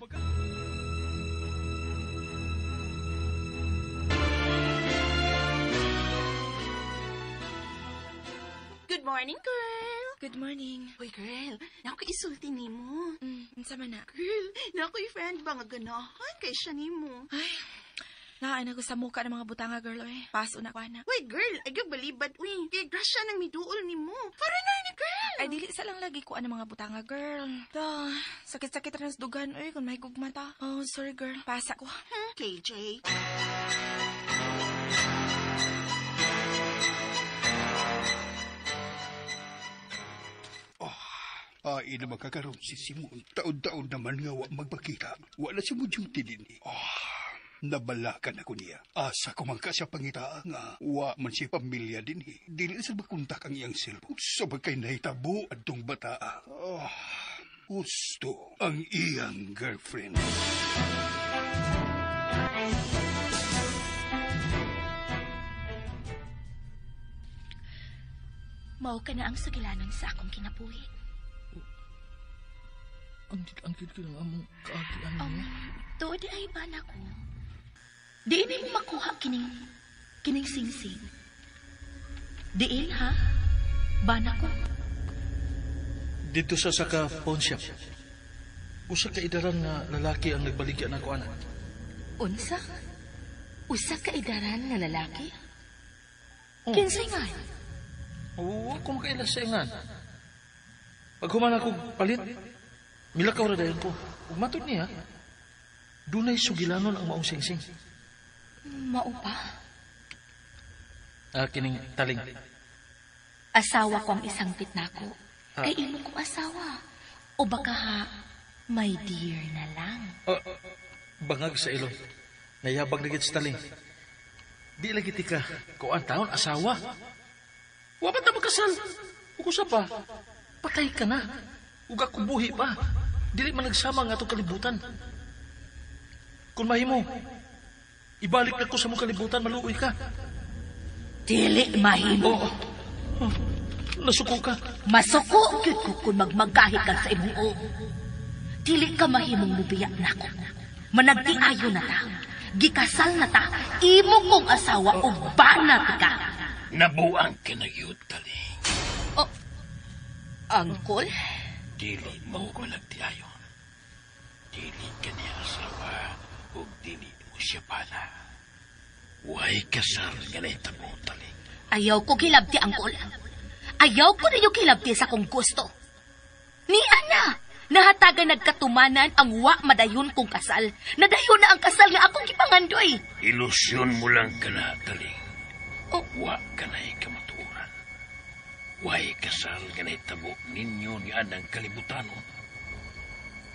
Speaker 9: Good morning, girl.
Speaker 5: Good morning.
Speaker 9: Uy, girl, naku isulti nimo.
Speaker 5: Unsa man na?
Speaker 9: Girl, naku friend ba nga ganahan kay siya nimo.
Speaker 5: Ay, naay na ko sa muka ng mga butanga, girl, oy. Paso na ko, ana.
Speaker 9: Uy, girl, ay balibad, uy. Kay grasya nang miduol nimo. Foreigner ni girl.
Speaker 5: Ay, dili sa lang lagi ko ang mga butanga, girl. Da, sakit-sakit rin sa dugan, oy, kung may gugma ta. Oh, sorry, girl. Pasa ko.
Speaker 9: KJ.
Speaker 7: Ay, na magkakaroon si Simon. Taon-taon naman nga wa magpakita. Wala siya mo duty din eh. Oh, nabalakan ako niya. Asa ko man ka siya pangita nga. Wa man siya pamilya din eh. Dili sa makontak ang iyang cellphone. Sa bagkay nahitabo adtong bataa. Oh, gusto ang iyang girlfriend.
Speaker 11: Mao ka na ang sugilanon sa akong kinabuhi.
Speaker 6: Angkit ko ng among kaagian niya.
Speaker 11: Tuod ay ba na ko? Diin mo makuha kining singsing. Diin ha? Bana ko.
Speaker 6: Dito sa saka pawn shop. Usa ka idaran nga lalaki ang nagbaligya nako ana.
Speaker 11: Unsa? Usa ka idaran nga lalaki? Oh. Kinsay nga?
Speaker 6: Oo, ako makaila sa ingan. Pag human ako palit, milakaw ra dayon ko. Ug matud niya, dunay sugilanon ang maong singsing.
Speaker 11: Mao pa?
Speaker 6: Kining taling.
Speaker 11: Asawa ko ang isang pitnako. Kay imo kong asawa. O baka ha, my dear na lang.
Speaker 6: Bangag sa ilong. Nayabag na gid sa taling. Di lagi tika, kuan taon asawa. Wa pa ta magkasal. Ug usa pa, patay ka na. Ug ako buhi pa. Dili man nagsama ang atong kalibutan. Kung mahimo, ibalik na ko sa mong kalibutan, maluoy ka.
Speaker 11: Dili mahimo.
Speaker 6: Oh, nasuko ka.
Speaker 11: Masuko gyud ko kung magmagahi ka sa imong o. Dili ka mahimong mubiya nako. Managtiayo na ta. Gikasal na ta. Imo kong asawa o banat ka.
Speaker 10: Nabuang ka na yun, taling.
Speaker 11: Oh, Uncle?
Speaker 10: Dili mo ko nagtiayon. Dili ka niya asawa o dili mo siya pana. Huwag kasal nga nahitabo, taling.
Speaker 11: Ayaw ko kilabti, Uncle. Ayaw ko ninyo kilabti sa kong gusto. Ni Ana, nahatagan nagkatumanan ang wa madayon kong kasal. Nadayon na ang kasal nga akong gipangandoy.
Speaker 10: Ilusyon mo lang ka na, taling.
Speaker 11: Oh.
Speaker 10: Wa ka na ikamatuoran. Way kasal nga nahitabo ninyo ni Anang kalibutanon.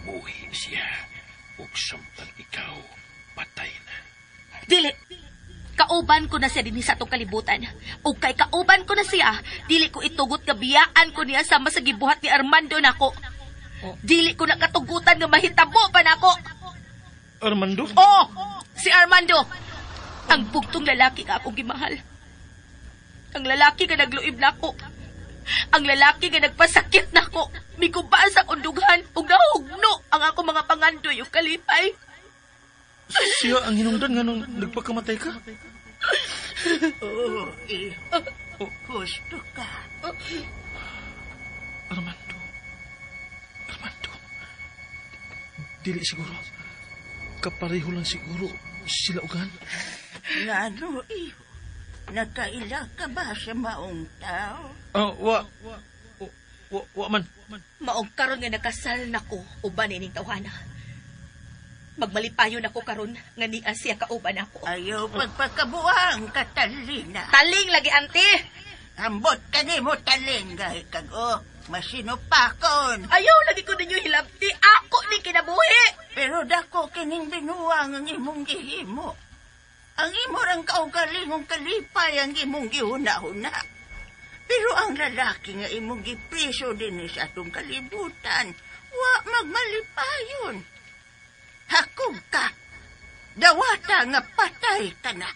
Speaker 10: Buhi siya, ug samtang ikaw patay na.
Speaker 11: Dili. Kauban ko na siya dinhi sa atong kalibutan. O kay kauban ko na siya, dili ko itugot nga biyaan ko niya sama sa gibuhat ni Armando nako.
Speaker 6: Oh.
Speaker 11: Dili ko nakatugutan nga mahitabo pa nako.
Speaker 6: Armando?
Speaker 11: Oo, si Armando. Ang bugtong lalaki nga akong gimahal. Ang lalaki nga nagluib nako. Ang lalaki nga nagpasakit nako. Miguba sa akong dughan ug nahugno ang akong mga pangandoy ug kalipay.
Speaker 6: Siya ang hinungdan nga nung nagpakamatay ka?
Speaker 12: Oo, iho. Gusto ka.
Speaker 6: Armando. Armando. Dili siguro. Kapareho lang siguro sila ugan.
Speaker 12: Ngano, iho? Nakaila ka ba sa maong tao?
Speaker 6: Wa. Wa man.
Speaker 11: Maong karon nga nakasal nako uban ining tawhana. Magmalipayon ako karon nga niya siya kauban ako.
Speaker 12: Ayaw pagpakabuang, Catalina.
Speaker 11: Taling lagi, ante.
Speaker 12: Ambot ka ni mo taling gay kag oh, masinupakon.
Speaker 11: Ayaw lagi ko ninyo hilabti. Ako ni kinabuhi.
Speaker 12: Pero dako kining binuang ang imong gihimo. Ang imo rang kaugalingong kalipay ang imong gihuna-huna. Pero ang lalaki nga imong gipriso dinhi sa atong kalibutan, wa magmalipayon. Hakog ka. Dawata nga patay ka na.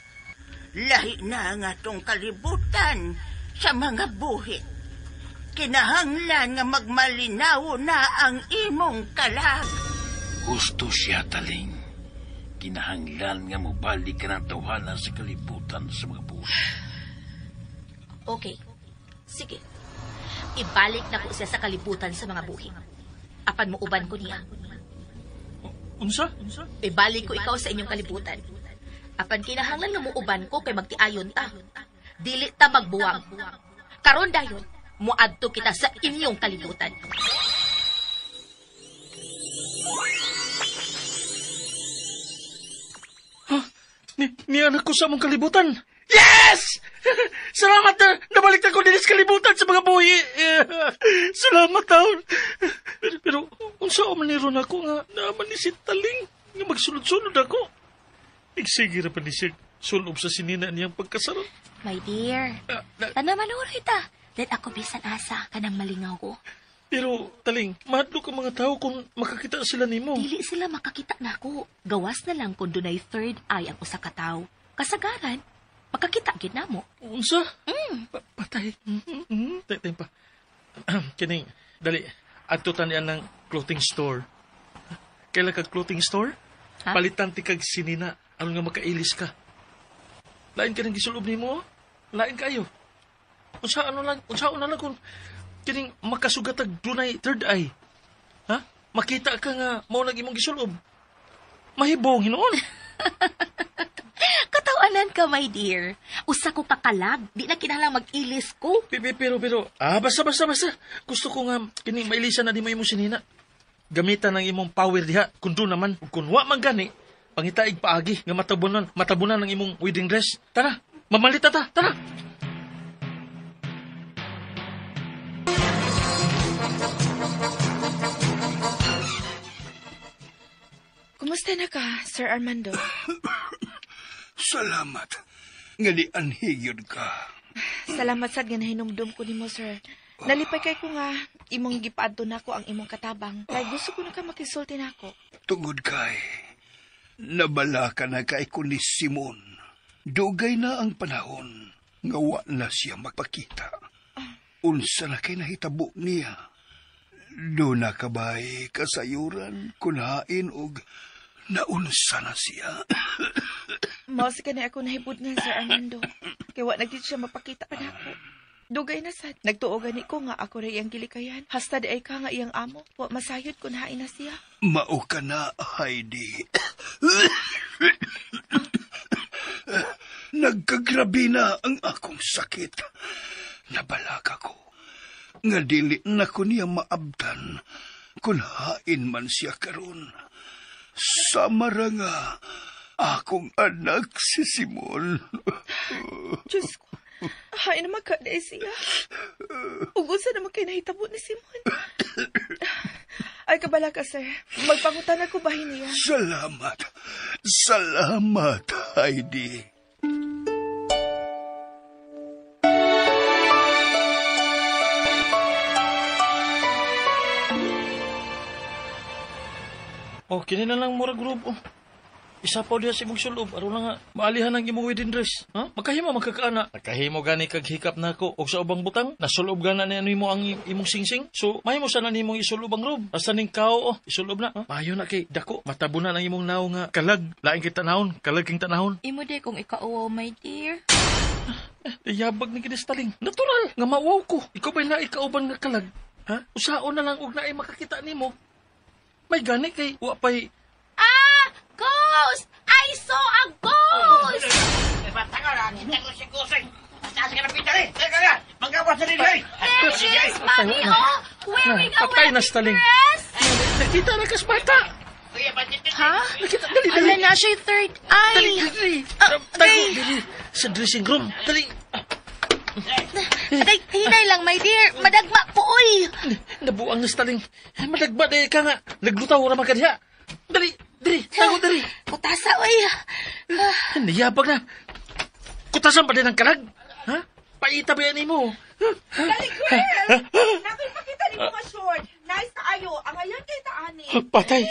Speaker 12: Lahi na ang atong kalibutan sa mga buhi. Kinahanglan nga magmalinaw na ang imong kalag.
Speaker 10: Gusto siya, Taling. Kinahanglan nga mobalik ka ng tawhana sa kalibutan sa mga buhi.
Speaker 11: Okay. Sige. Ibalik na ko siya sa kalibutan sa mga buhi. Apan mo uban ko niya.
Speaker 6: Unsa?
Speaker 11: Ibalik ko ikaw sa inyong kalibutan. Apan kinahanglan nga muuban ko kay magtiayon ta. Dili ta magbuwang. Karon dayon, muadto kita sa inyong kalibutan.
Speaker 6: Huh? Niya na ko sa among kalibutan. Yes! Salamat na nabalik na ko din sa kalibutan sa mga buhi. Salamat taon. Pero unsa man ni ron ako nga naaman ni si Taling nga magsulod-sulod ako. Igsige ra pa ni siya sulob sa sinina niyang pagkasarot.
Speaker 11: My dear, tanamanuroy ta. Then ako bisan asa kanang malingaw ko.
Speaker 6: Pero, Taling, mahadlok ang mga tao kung makakita sila nimo.
Speaker 11: Dili sila makakita nako. Gawas na lang kung dunay third eye ang usa ka tawo. Kasagaran, makakita gid namo.
Speaker 6: Unsa? Patay. Tay pa. Kining, dali. Adto tanian ng clothing store. Kaila kag clothing store?
Speaker 11: Ha?
Speaker 6: Palitan ti kag sinina aron nga makailis ka. Lain ka ng gisulob nimo? Lain kayo. Unsa ano lang, unsa na lang kung kining makasugat ag dunay third eye. Ha? Makita ka nga mao nag imong gisulob. Mahibong hinuon.
Speaker 11: Katawanan ka, my dear. Usa ko kakalag. Di na kinahanglang mag-ilis ko.
Speaker 6: Pero, basta. Gusto ko nga, kini mailisan na di mo imong sinina. Gamitan ang imong power diha. Kung doon naman, kung wa man gani, pangitaig paagi, nga matabunan ang imong wedding dress. Tara, mamalita ta, tara.
Speaker 5: Kumusta na ka, Sir Armando?
Speaker 7: Salamat. Nga di anhigyon ka.
Speaker 5: Salamat sad nga nahinumdum ko nimo, sir. Nalipay kay ko nga imong gipaadto nako ang imong katabang. Kay gusto ko na ka makisulti nako.
Speaker 7: Tungod kay nabala ka na kay ko ni Simon. Dugay na ang panahon nga wa na siya magpakita. Unsa na kay nahitabo niya? Do na ka ba'y kasayuran kunhain og naunsa na siya?
Speaker 5: Mao sa kani ako nahibud nga, Sir Armando. Kay wa na gid siya mapakita pa nako. Dugay na sad. Nagtuo gani ko nga ako ra iyang gilikayan. Hasta di ay ka nga iyang amo. Wa masayod kun hain na siya.
Speaker 7: Mao ka na, Heidi. Nagkagrabe na ang akong sakit. Nabalaka ko. Nga dili na ko niya maabtan kung hain man siya karon. Samara nga akong anak si Simon.
Speaker 5: Diyos ko, hain na magkaday siya. Ug unsa na kay nahitabo ni Simon. Ay, kabala ka, sir. Magpangutan ako bahin niya.
Speaker 7: Salamat. Salamat, Heidi.
Speaker 6: Oh, kini na lang murag group. Oh. Isa pa diya sa imong sulob. Aron lang nga, maalihan ang imong wedding dress. Ha? Makahimo, magkakaana. Nakahimo gani kag hikap na ako. Og sa ubang butang, nasulob gana ni ano mo ang imong singsing. So, mahimo sana nimong isulob ang robe. Basta ning kao, oh, isulob na. Ha? Mayo na kay dako. Matabo na ang imong naong nga kalag. Laing kay tanahon, kalag king tanahon.
Speaker 11: Imo di kung ikaw, my dear.
Speaker 6: Yabag ni Kinistaling. Natural, nga mauwaw ko. Ikaw ba'y na ikauban nga kalag? Ha? Usaon na lang og naay makakita nimo. May gani kay wa pay.
Speaker 11: Ah! Ghost! I saw a ghost! There she is, Mami, oh! Wearing a
Speaker 6: Patay na
Speaker 11: wedding
Speaker 6: sa taling.
Speaker 11: dress!
Speaker 6: Nakita na kas bata.
Speaker 5: Ha?
Speaker 6: Nakita, dali, dali.
Speaker 5: Ala na siya yung third eye.
Speaker 6: Dali, dali. Tago, dali. Sa dressing room. Dali.
Speaker 11: Aday, hinay lang, my dear. Madagma po, oy!
Speaker 6: Nabuang na sa taling. Madagba na ka nga. Naglutaw ra man ka diha. Dali, dali. Tago, dali.
Speaker 11: Putasa, oy!
Speaker 6: Niyabag na. Kutasan pa din ang kalag. Ha? Paita ba yan mo?
Speaker 5: Dali, girl! Nakoy pakita ni mga short. Nice kaayo. Ang ayan kay taani.
Speaker 6: Patay.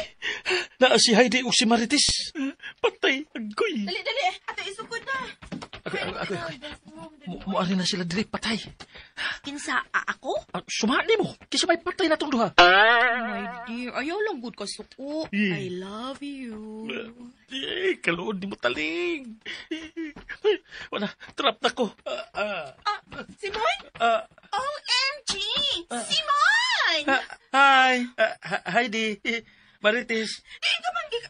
Speaker 6: Naa si Heidi o si Marites. Patay. Agoy.
Speaker 5: Dali, dali. Ato isukod na.
Speaker 6: Agoy, agoy, agoy. Muari na sila dili. Patay.
Speaker 11: Kinsa, ako?
Speaker 6: Sumali mo. Kisa may patay na itong duha.
Speaker 11: My dear, ayaw lang good ka suko. I love you.
Speaker 6: Eh, kaluod ni mo taling. Wala, trap na ko.
Speaker 5: Simon? OMG! Simon!
Speaker 6: Hi! Heidi. Marites.
Speaker 5: Di ka man gika...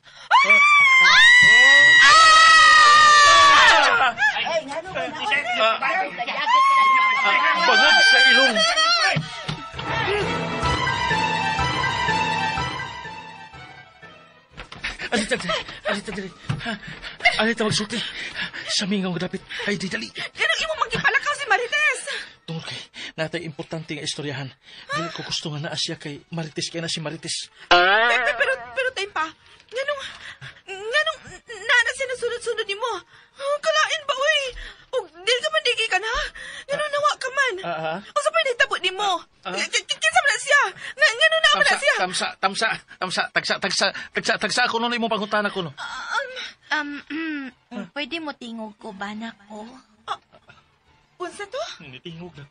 Speaker 6: Bangag sa ilong. Alita, alita, dali. Alita, magsulti. Sa mingaw dapit. Heidi, dali.
Speaker 5: Ganang imo magipalakaw si Marites.
Speaker 6: Tungod kay, natay importante nga istoryahan. Dili ko gusto nga naa siya kay Marites, kay na si Marites.
Speaker 5: Pero, time pa. Nganong nana siya nasunod-sunod ni mo? Kalain ba, uy? O, dili ka man digi ka na? Nganong nawa ka man? O sa pa nahitabo ni mo? Kinsa man na siya? Nganong naa man na siya?
Speaker 6: Tamsa, tagsa ako nun imong pangutana ko no.
Speaker 11: Pwede mo tingog ko ba na ko?
Speaker 5: Unsa to?
Speaker 6: Tingog na.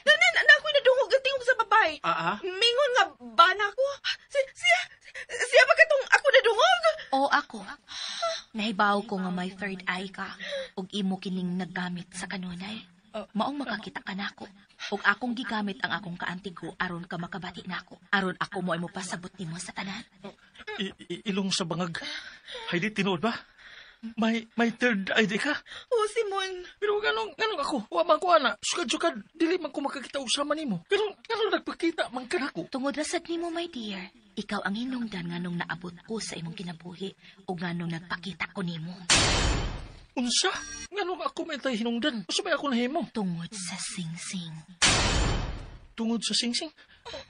Speaker 5: Na ako'y nadungog ang tingog sa babay. Mingon nga ba na ako? Siya ba katong ako nadungog?
Speaker 11: O ako. Nahibaw ko nga may third eye ka ug imo kining naggamit sa kanunay. Maong makakita ka nako. Ug akong gigamit ang akong kaantigo aron ka makabati nako. Aron ako mo ay mopasabot nimo sa tanan.
Speaker 6: Ilong sa bangag. Heidi, tinuod ba? May third eye di ka?
Speaker 5: Oh, Simon.
Speaker 6: Pero ganong ako, wa man ko ana. Sukad-sukad, dili man ko makakita usama nimo. Pero ganong nagpakita man ka nako.
Speaker 11: Tungod ra sad nimo, my dear. Ikaw ang hinungdan nganong naabot ko sa imong kinabuhi o nganong nagpakita ko nimo.
Speaker 6: Unsa? Nganong ako may tay hinungdan? Unsa may ako nahimo?
Speaker 11: Tungod sa singsing.
Speaker 6: Tungod sa singsing?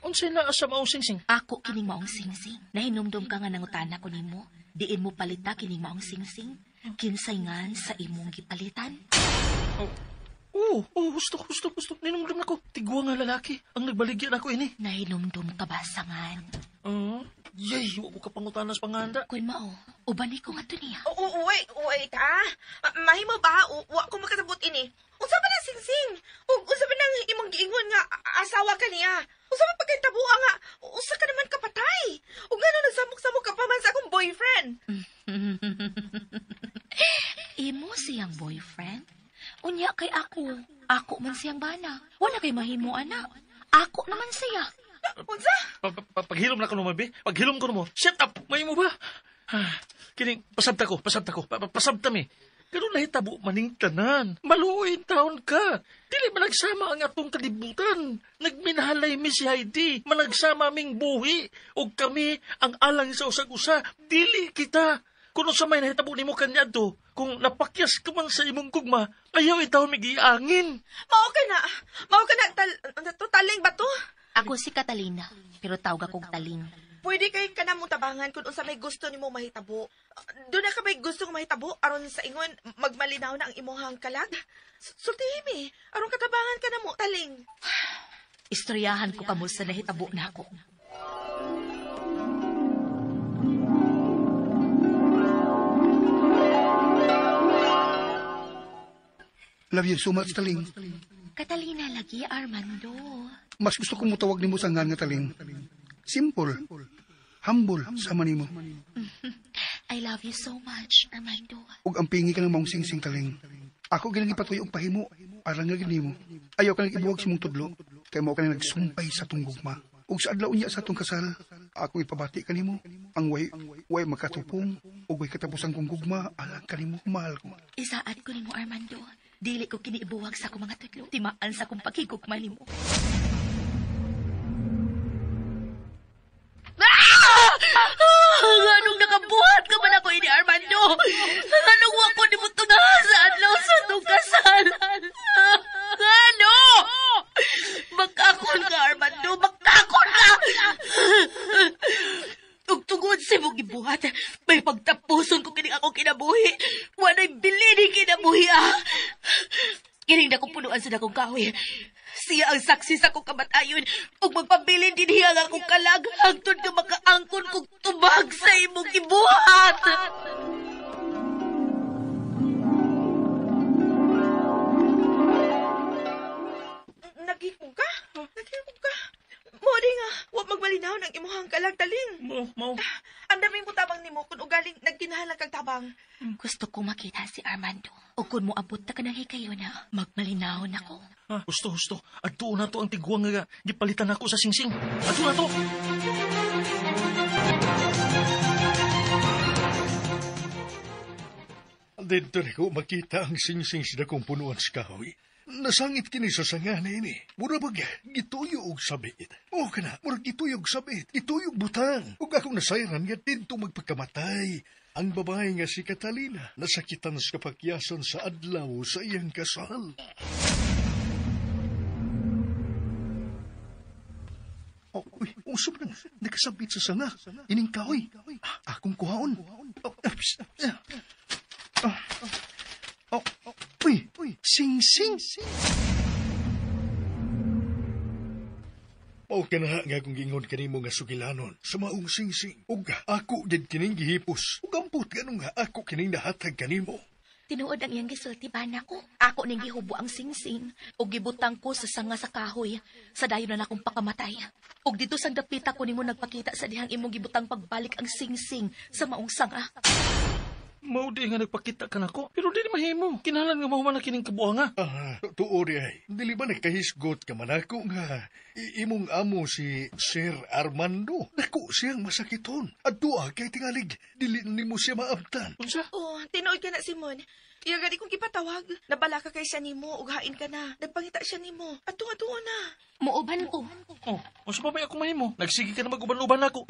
Speaker 6: Unsay naa sa maong singsing?
Speaker 11: Ako kining maong singsing. Nahinumdum ka nga nangutana ko nimo. Diin mo palita kining maong singsing? Kinsay ngan sa imong gipalitan?
Speaker 6: Oo, husto. Ninumdum na ko. Tigwa nga lalaki. Ang nagbaligyan ako ini.
Speaker 11: Nahinumdum ka ba sa ngan?
Speaker 6: Yay, wa ko ka pangutana sa panganda.
Speaker 11: Kun mao, uban ko nga to niya.
Speaker 5: Wait, ha? Mahimo ba? Wa ko makasabot ini. Unsa ba nang singsing? Unsa ba nang imong giingon nga asawa ka niya? Unsa ba pagkatabuan nga usa ka naman kapatay? Ug ngano nagsamok-samok ka pa man sa akong boyfriend?
Speaker 11: Imo siyang boyfriend? Unya kay ako. Ako man siyang bana. Wala kay mahimo, anak. Ako naman siya.
Speaker 5: Unsa?
Speaker 6: Paghilom na ko no, mabi. Paghilom ko no mo. Shut up! Mahimo ba? Kining, pasabta ko. Pasabta mi. Ganun nahitabo maning tanan. Maluoy taon ka. Dili managsama ang atong kalibutan. Nagminahalay mi si Heidi. Managsama ming buhi. O kami ang alang sa usag-usa. Dili kita. Kung sa may nahitabo nimo kanyadto, kung napakyas ka man sa imong gugma, ayaw itaw migiangin.
Speaker 5: Mao ka na. Taling ba to?
Speaker 11: Ako si Catalina, pero tawag akong Taling.
Speaker 5: Pwede kay ka na mong tabangan kung unsa may gusto nimo mahitabo. Doon na ka may gusto nga mahitabo aron sa ingon magmalinaw na ang imuhang kalag. Sultihi mi, aron katabangan ka na mo, Taling.
Speaker 11: Istoryahan ko kamo sa nahitabo na ako.
Speaker 7: Love you so much, Taling.
Speaker 11: Catalina lagi, Armando.
Speaker 7: Mas gusto kong mutawag nimo sa ngan nga Taling. Simple. Humble sama nimo.
Speaker 11: I love you so much, Armando.
Speaker 7: Ug ang pingi ka ng maong singsing, Taling. Ako ginang ipatuyo og pahimo. Alang nga nimo. Ayaw ka nang ibuwag sa mong tudlo. Kay mao ka nang nagsumpay sa tong gugma. Ug sa adlaw niya sa tong kasal, ako ipabati kanimo. Ang way makatupong o way katapos ang kong gugma alang kanimo, mahal ko.
Speaker 11: Isaad ko nimo, Armando. Dili ko kiniibuwag sa akong mga tudlo. Timaan sa akong paghigugma nimo. Anong nakabuhat ka man ako ini, Armando? Anong wa ko nimo tunga sa adlaw sa atong kasal? Ano? Magkakon ka, Armando! Magkakon ka! Ug tungod sa imong gibuhat, may pagtapuson ko kining akong kinabuhi. Walay bilin kinabuhi, ah! Kining dakong punuan sa dakong kahoy. Siya ang saksi sa akong kamatayon. Ug magpabilin din hiya ang akong kalag hangtod nga makaangkon kog tubag sa imong gibuhat.
Speaker 5: Nagikong ka? Nagikong ka? Mo di nga, wa magmalinaw ng imuhang kalag taling.
Speaker 6: Mo.
Speaker 5: Ang daming mo tabang nimo kun ugaling nagkinahanglan kag tabang.
Speaker 11: Gusto ko makita si Armando. O kung moabot ta ka ng hikayo na, magmalinaw na ko.
Speaker 6: Ah, husto. Adto na to ang tiguang nga gipalitan ako sa singsing. Adto na to.
Speaker 8: Dito na ko makita ang singsing sa dakong punuan sa kahoy. Nasangit kini sa sanga niini. Mura bag, gituyo og sabit. O kana, mura gituyo og sabit. Gituyo og butang. Ug akong nasayran nga didto magpagkamatay. Ang babae nga si Catalina, nasakitan sa kapakyasan sa adlaw sa iyang kasal. Oh, uy, usap lang. Nakasabit sa sanga. Ining kahoy. Akong kuhaon. Oh, oh, uy, sing-sing. Mao ka na nga akong gingon kanimo nga sugilanon sa maong sing-sing. Ug ako gid kining gihipos. Ug ampot ganun nga ako kining nahatag kanimo.
Speaker 11: Tinuod ang iyang gisulti bana ko. Ako ning gihubo ang singsing ug gibutang ko sa sanga sa kahoy sa dayon na akong pakamatay. Ug dito sang dapita ko nimo nagpakita sa dihang imong gibutang pagbalik ang singsing sa maong sanga.
Speaker 6: Mao di nga nagpakita ka nako, pero di mahimo. Kinahanglan nga mahuman na kining kabuanga.
Speaker 8: Ah, tuo di ay. Dili ba nagkahisgot ka man ako nga imong amo si Sir Armando? Nako siyang masakiton. Adto kay tingalig, dili nimo siya maabtan.
Speaker 6: Unsa?
Speaker 5: Oh, tinuod ka na, Simon. Iya gani kong gipatawag. Nabala ka kay siya nimo ug hain ka na. Nagpangita siya nimo. Adto na.
Speaker 11: Muuban ko.
Speaker 6: Oh, unsa pa may ako mahimo? Nagsige ka na mag-uban-uban nako.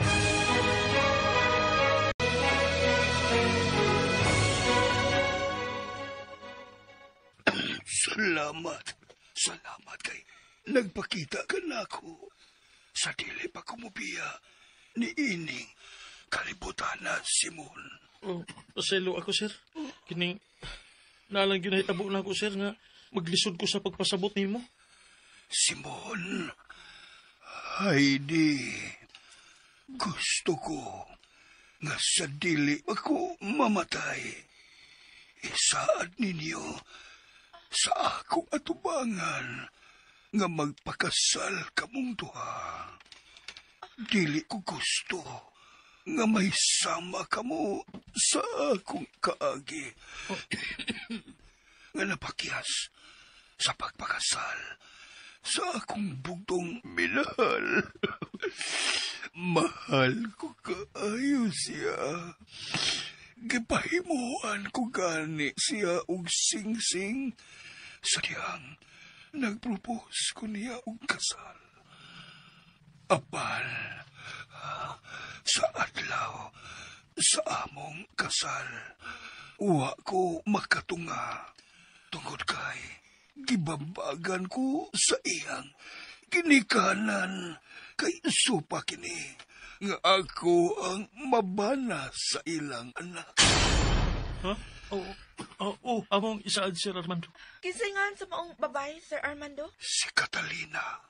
Speaker 7: Salamat. Salamat kay nagpakita ka na ako. Sa dili pa kumubiya ni ining kalibutan na Simon.
Speaker 6: Oh, paselo ako, sir. Kining nalang gyud nahitabo na ako, sir, nga maglisod ko sa pagpasabot nimo.
Speaker 7: Simon, Heidi, gusto ko nga sa dili ako mamatay. Isaad ninyo sa akong atubangan nga magpakasal kamong duha. Dili ko gusto nga may sama kamo sa akong kaagi. Nga napakyas sa pagpakasal sa akong bugtong minahal. Mahal ko kaayo siya. Gipahimuan ko gani siya og sing-sing sa diyang nagpropose ko niya og kasal. Apal sa adlaw sa among kasal, wa ko makatunga tungod kay gibabagan ko sa iyang ginikanan kay supa kini nga ako ang mabana sa ilang anak.
Speaker 6: Ha? Oh, among isaad, Sir Armando.
Speaker 5: Kinsa sa maong babae, Sir Armando?
Speaker 7: Si Catalina.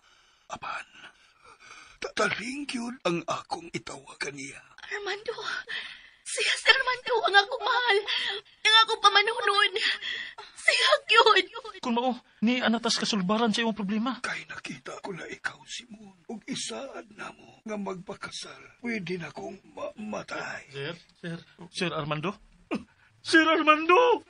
Speaker 7: Apan, tataling yun ang akong itawagan niya.
Speaker 11: Armando, siya Sir Armando ang akong mahal. Ang akong pamanunon. Siya yun.
Speaker 6: Kung mao, ni anatas kasulbaran sa imong problema.
Speaker 7: Kay nakita ko na ikaw, Simon, ug isaad na mo nga magpakasal. Pwede na kong mamatay.
Speaker 6: Sir Armando? Sir Armando!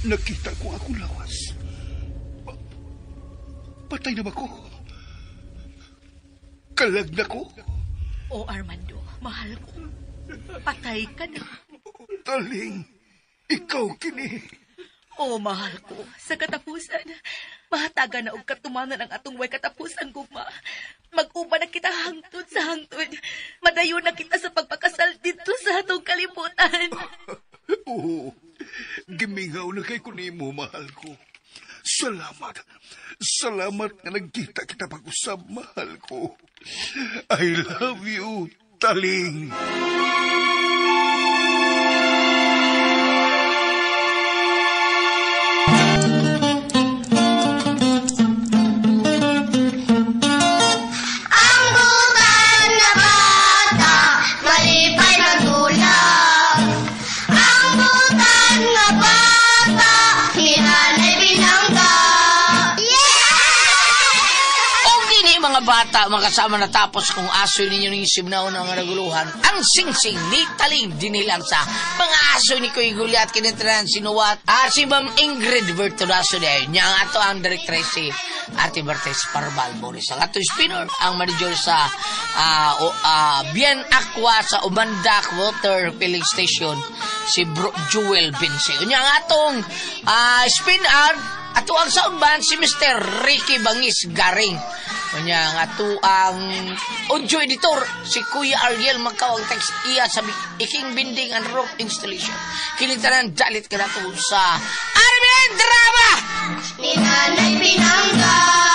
Speaker 7: Nakita ko akong lawas. Patay na ba ko? Kalag na ko?
Speaker 11: O Armando, mahal ko. Patay ka na.
Speaker 7: Taling, ikaw kini.
Speaker 11: O mahal ko, sa katapusan, mahatagan na og katumanan ang atong way katapusan gugma. Mag-uban na kita hangtod sa hangtod. Madayon na kita sa pagpakasal dito sa atong kalibutan.
Speaker 7: Oo, gimingaw na kay kunimo, mahal ko. Salamat. Salamat nga nagkita kita pag-usab, mahal ko. I love you, Taling.
Speaker 3: Ang butan na bata, malipay magulap. Ang butan na bata, hinanay binangga.
Speaker 2: Og dini mga bata, makasama na tapos kung aso ninyo ning simnaon ang naguluhan, ang singsing ni Taling dinilang sa mga aso ni Kuy Gulyat kinitran sinuwat si Ma'am Ingrid Bertolaso niya. Niya ang ato ang directrice si Ate Bertes Parval Boris. Ang ato spinner, ang manager sa Bien Aqua sa Umandak Water Filling Station, si Bro Jewel Vince. Unya ang atong spin out, ato ang sound band si Mr. Ricky Bangis Garing. Unya ang ato ang audio editor si Kuya Ariel Macau ang text iya sa Iking Binding and Rope Installation. Kini tanan dalit ka nato sa RMN Drama!
Speaker 3: Ni Nanay Pinangga.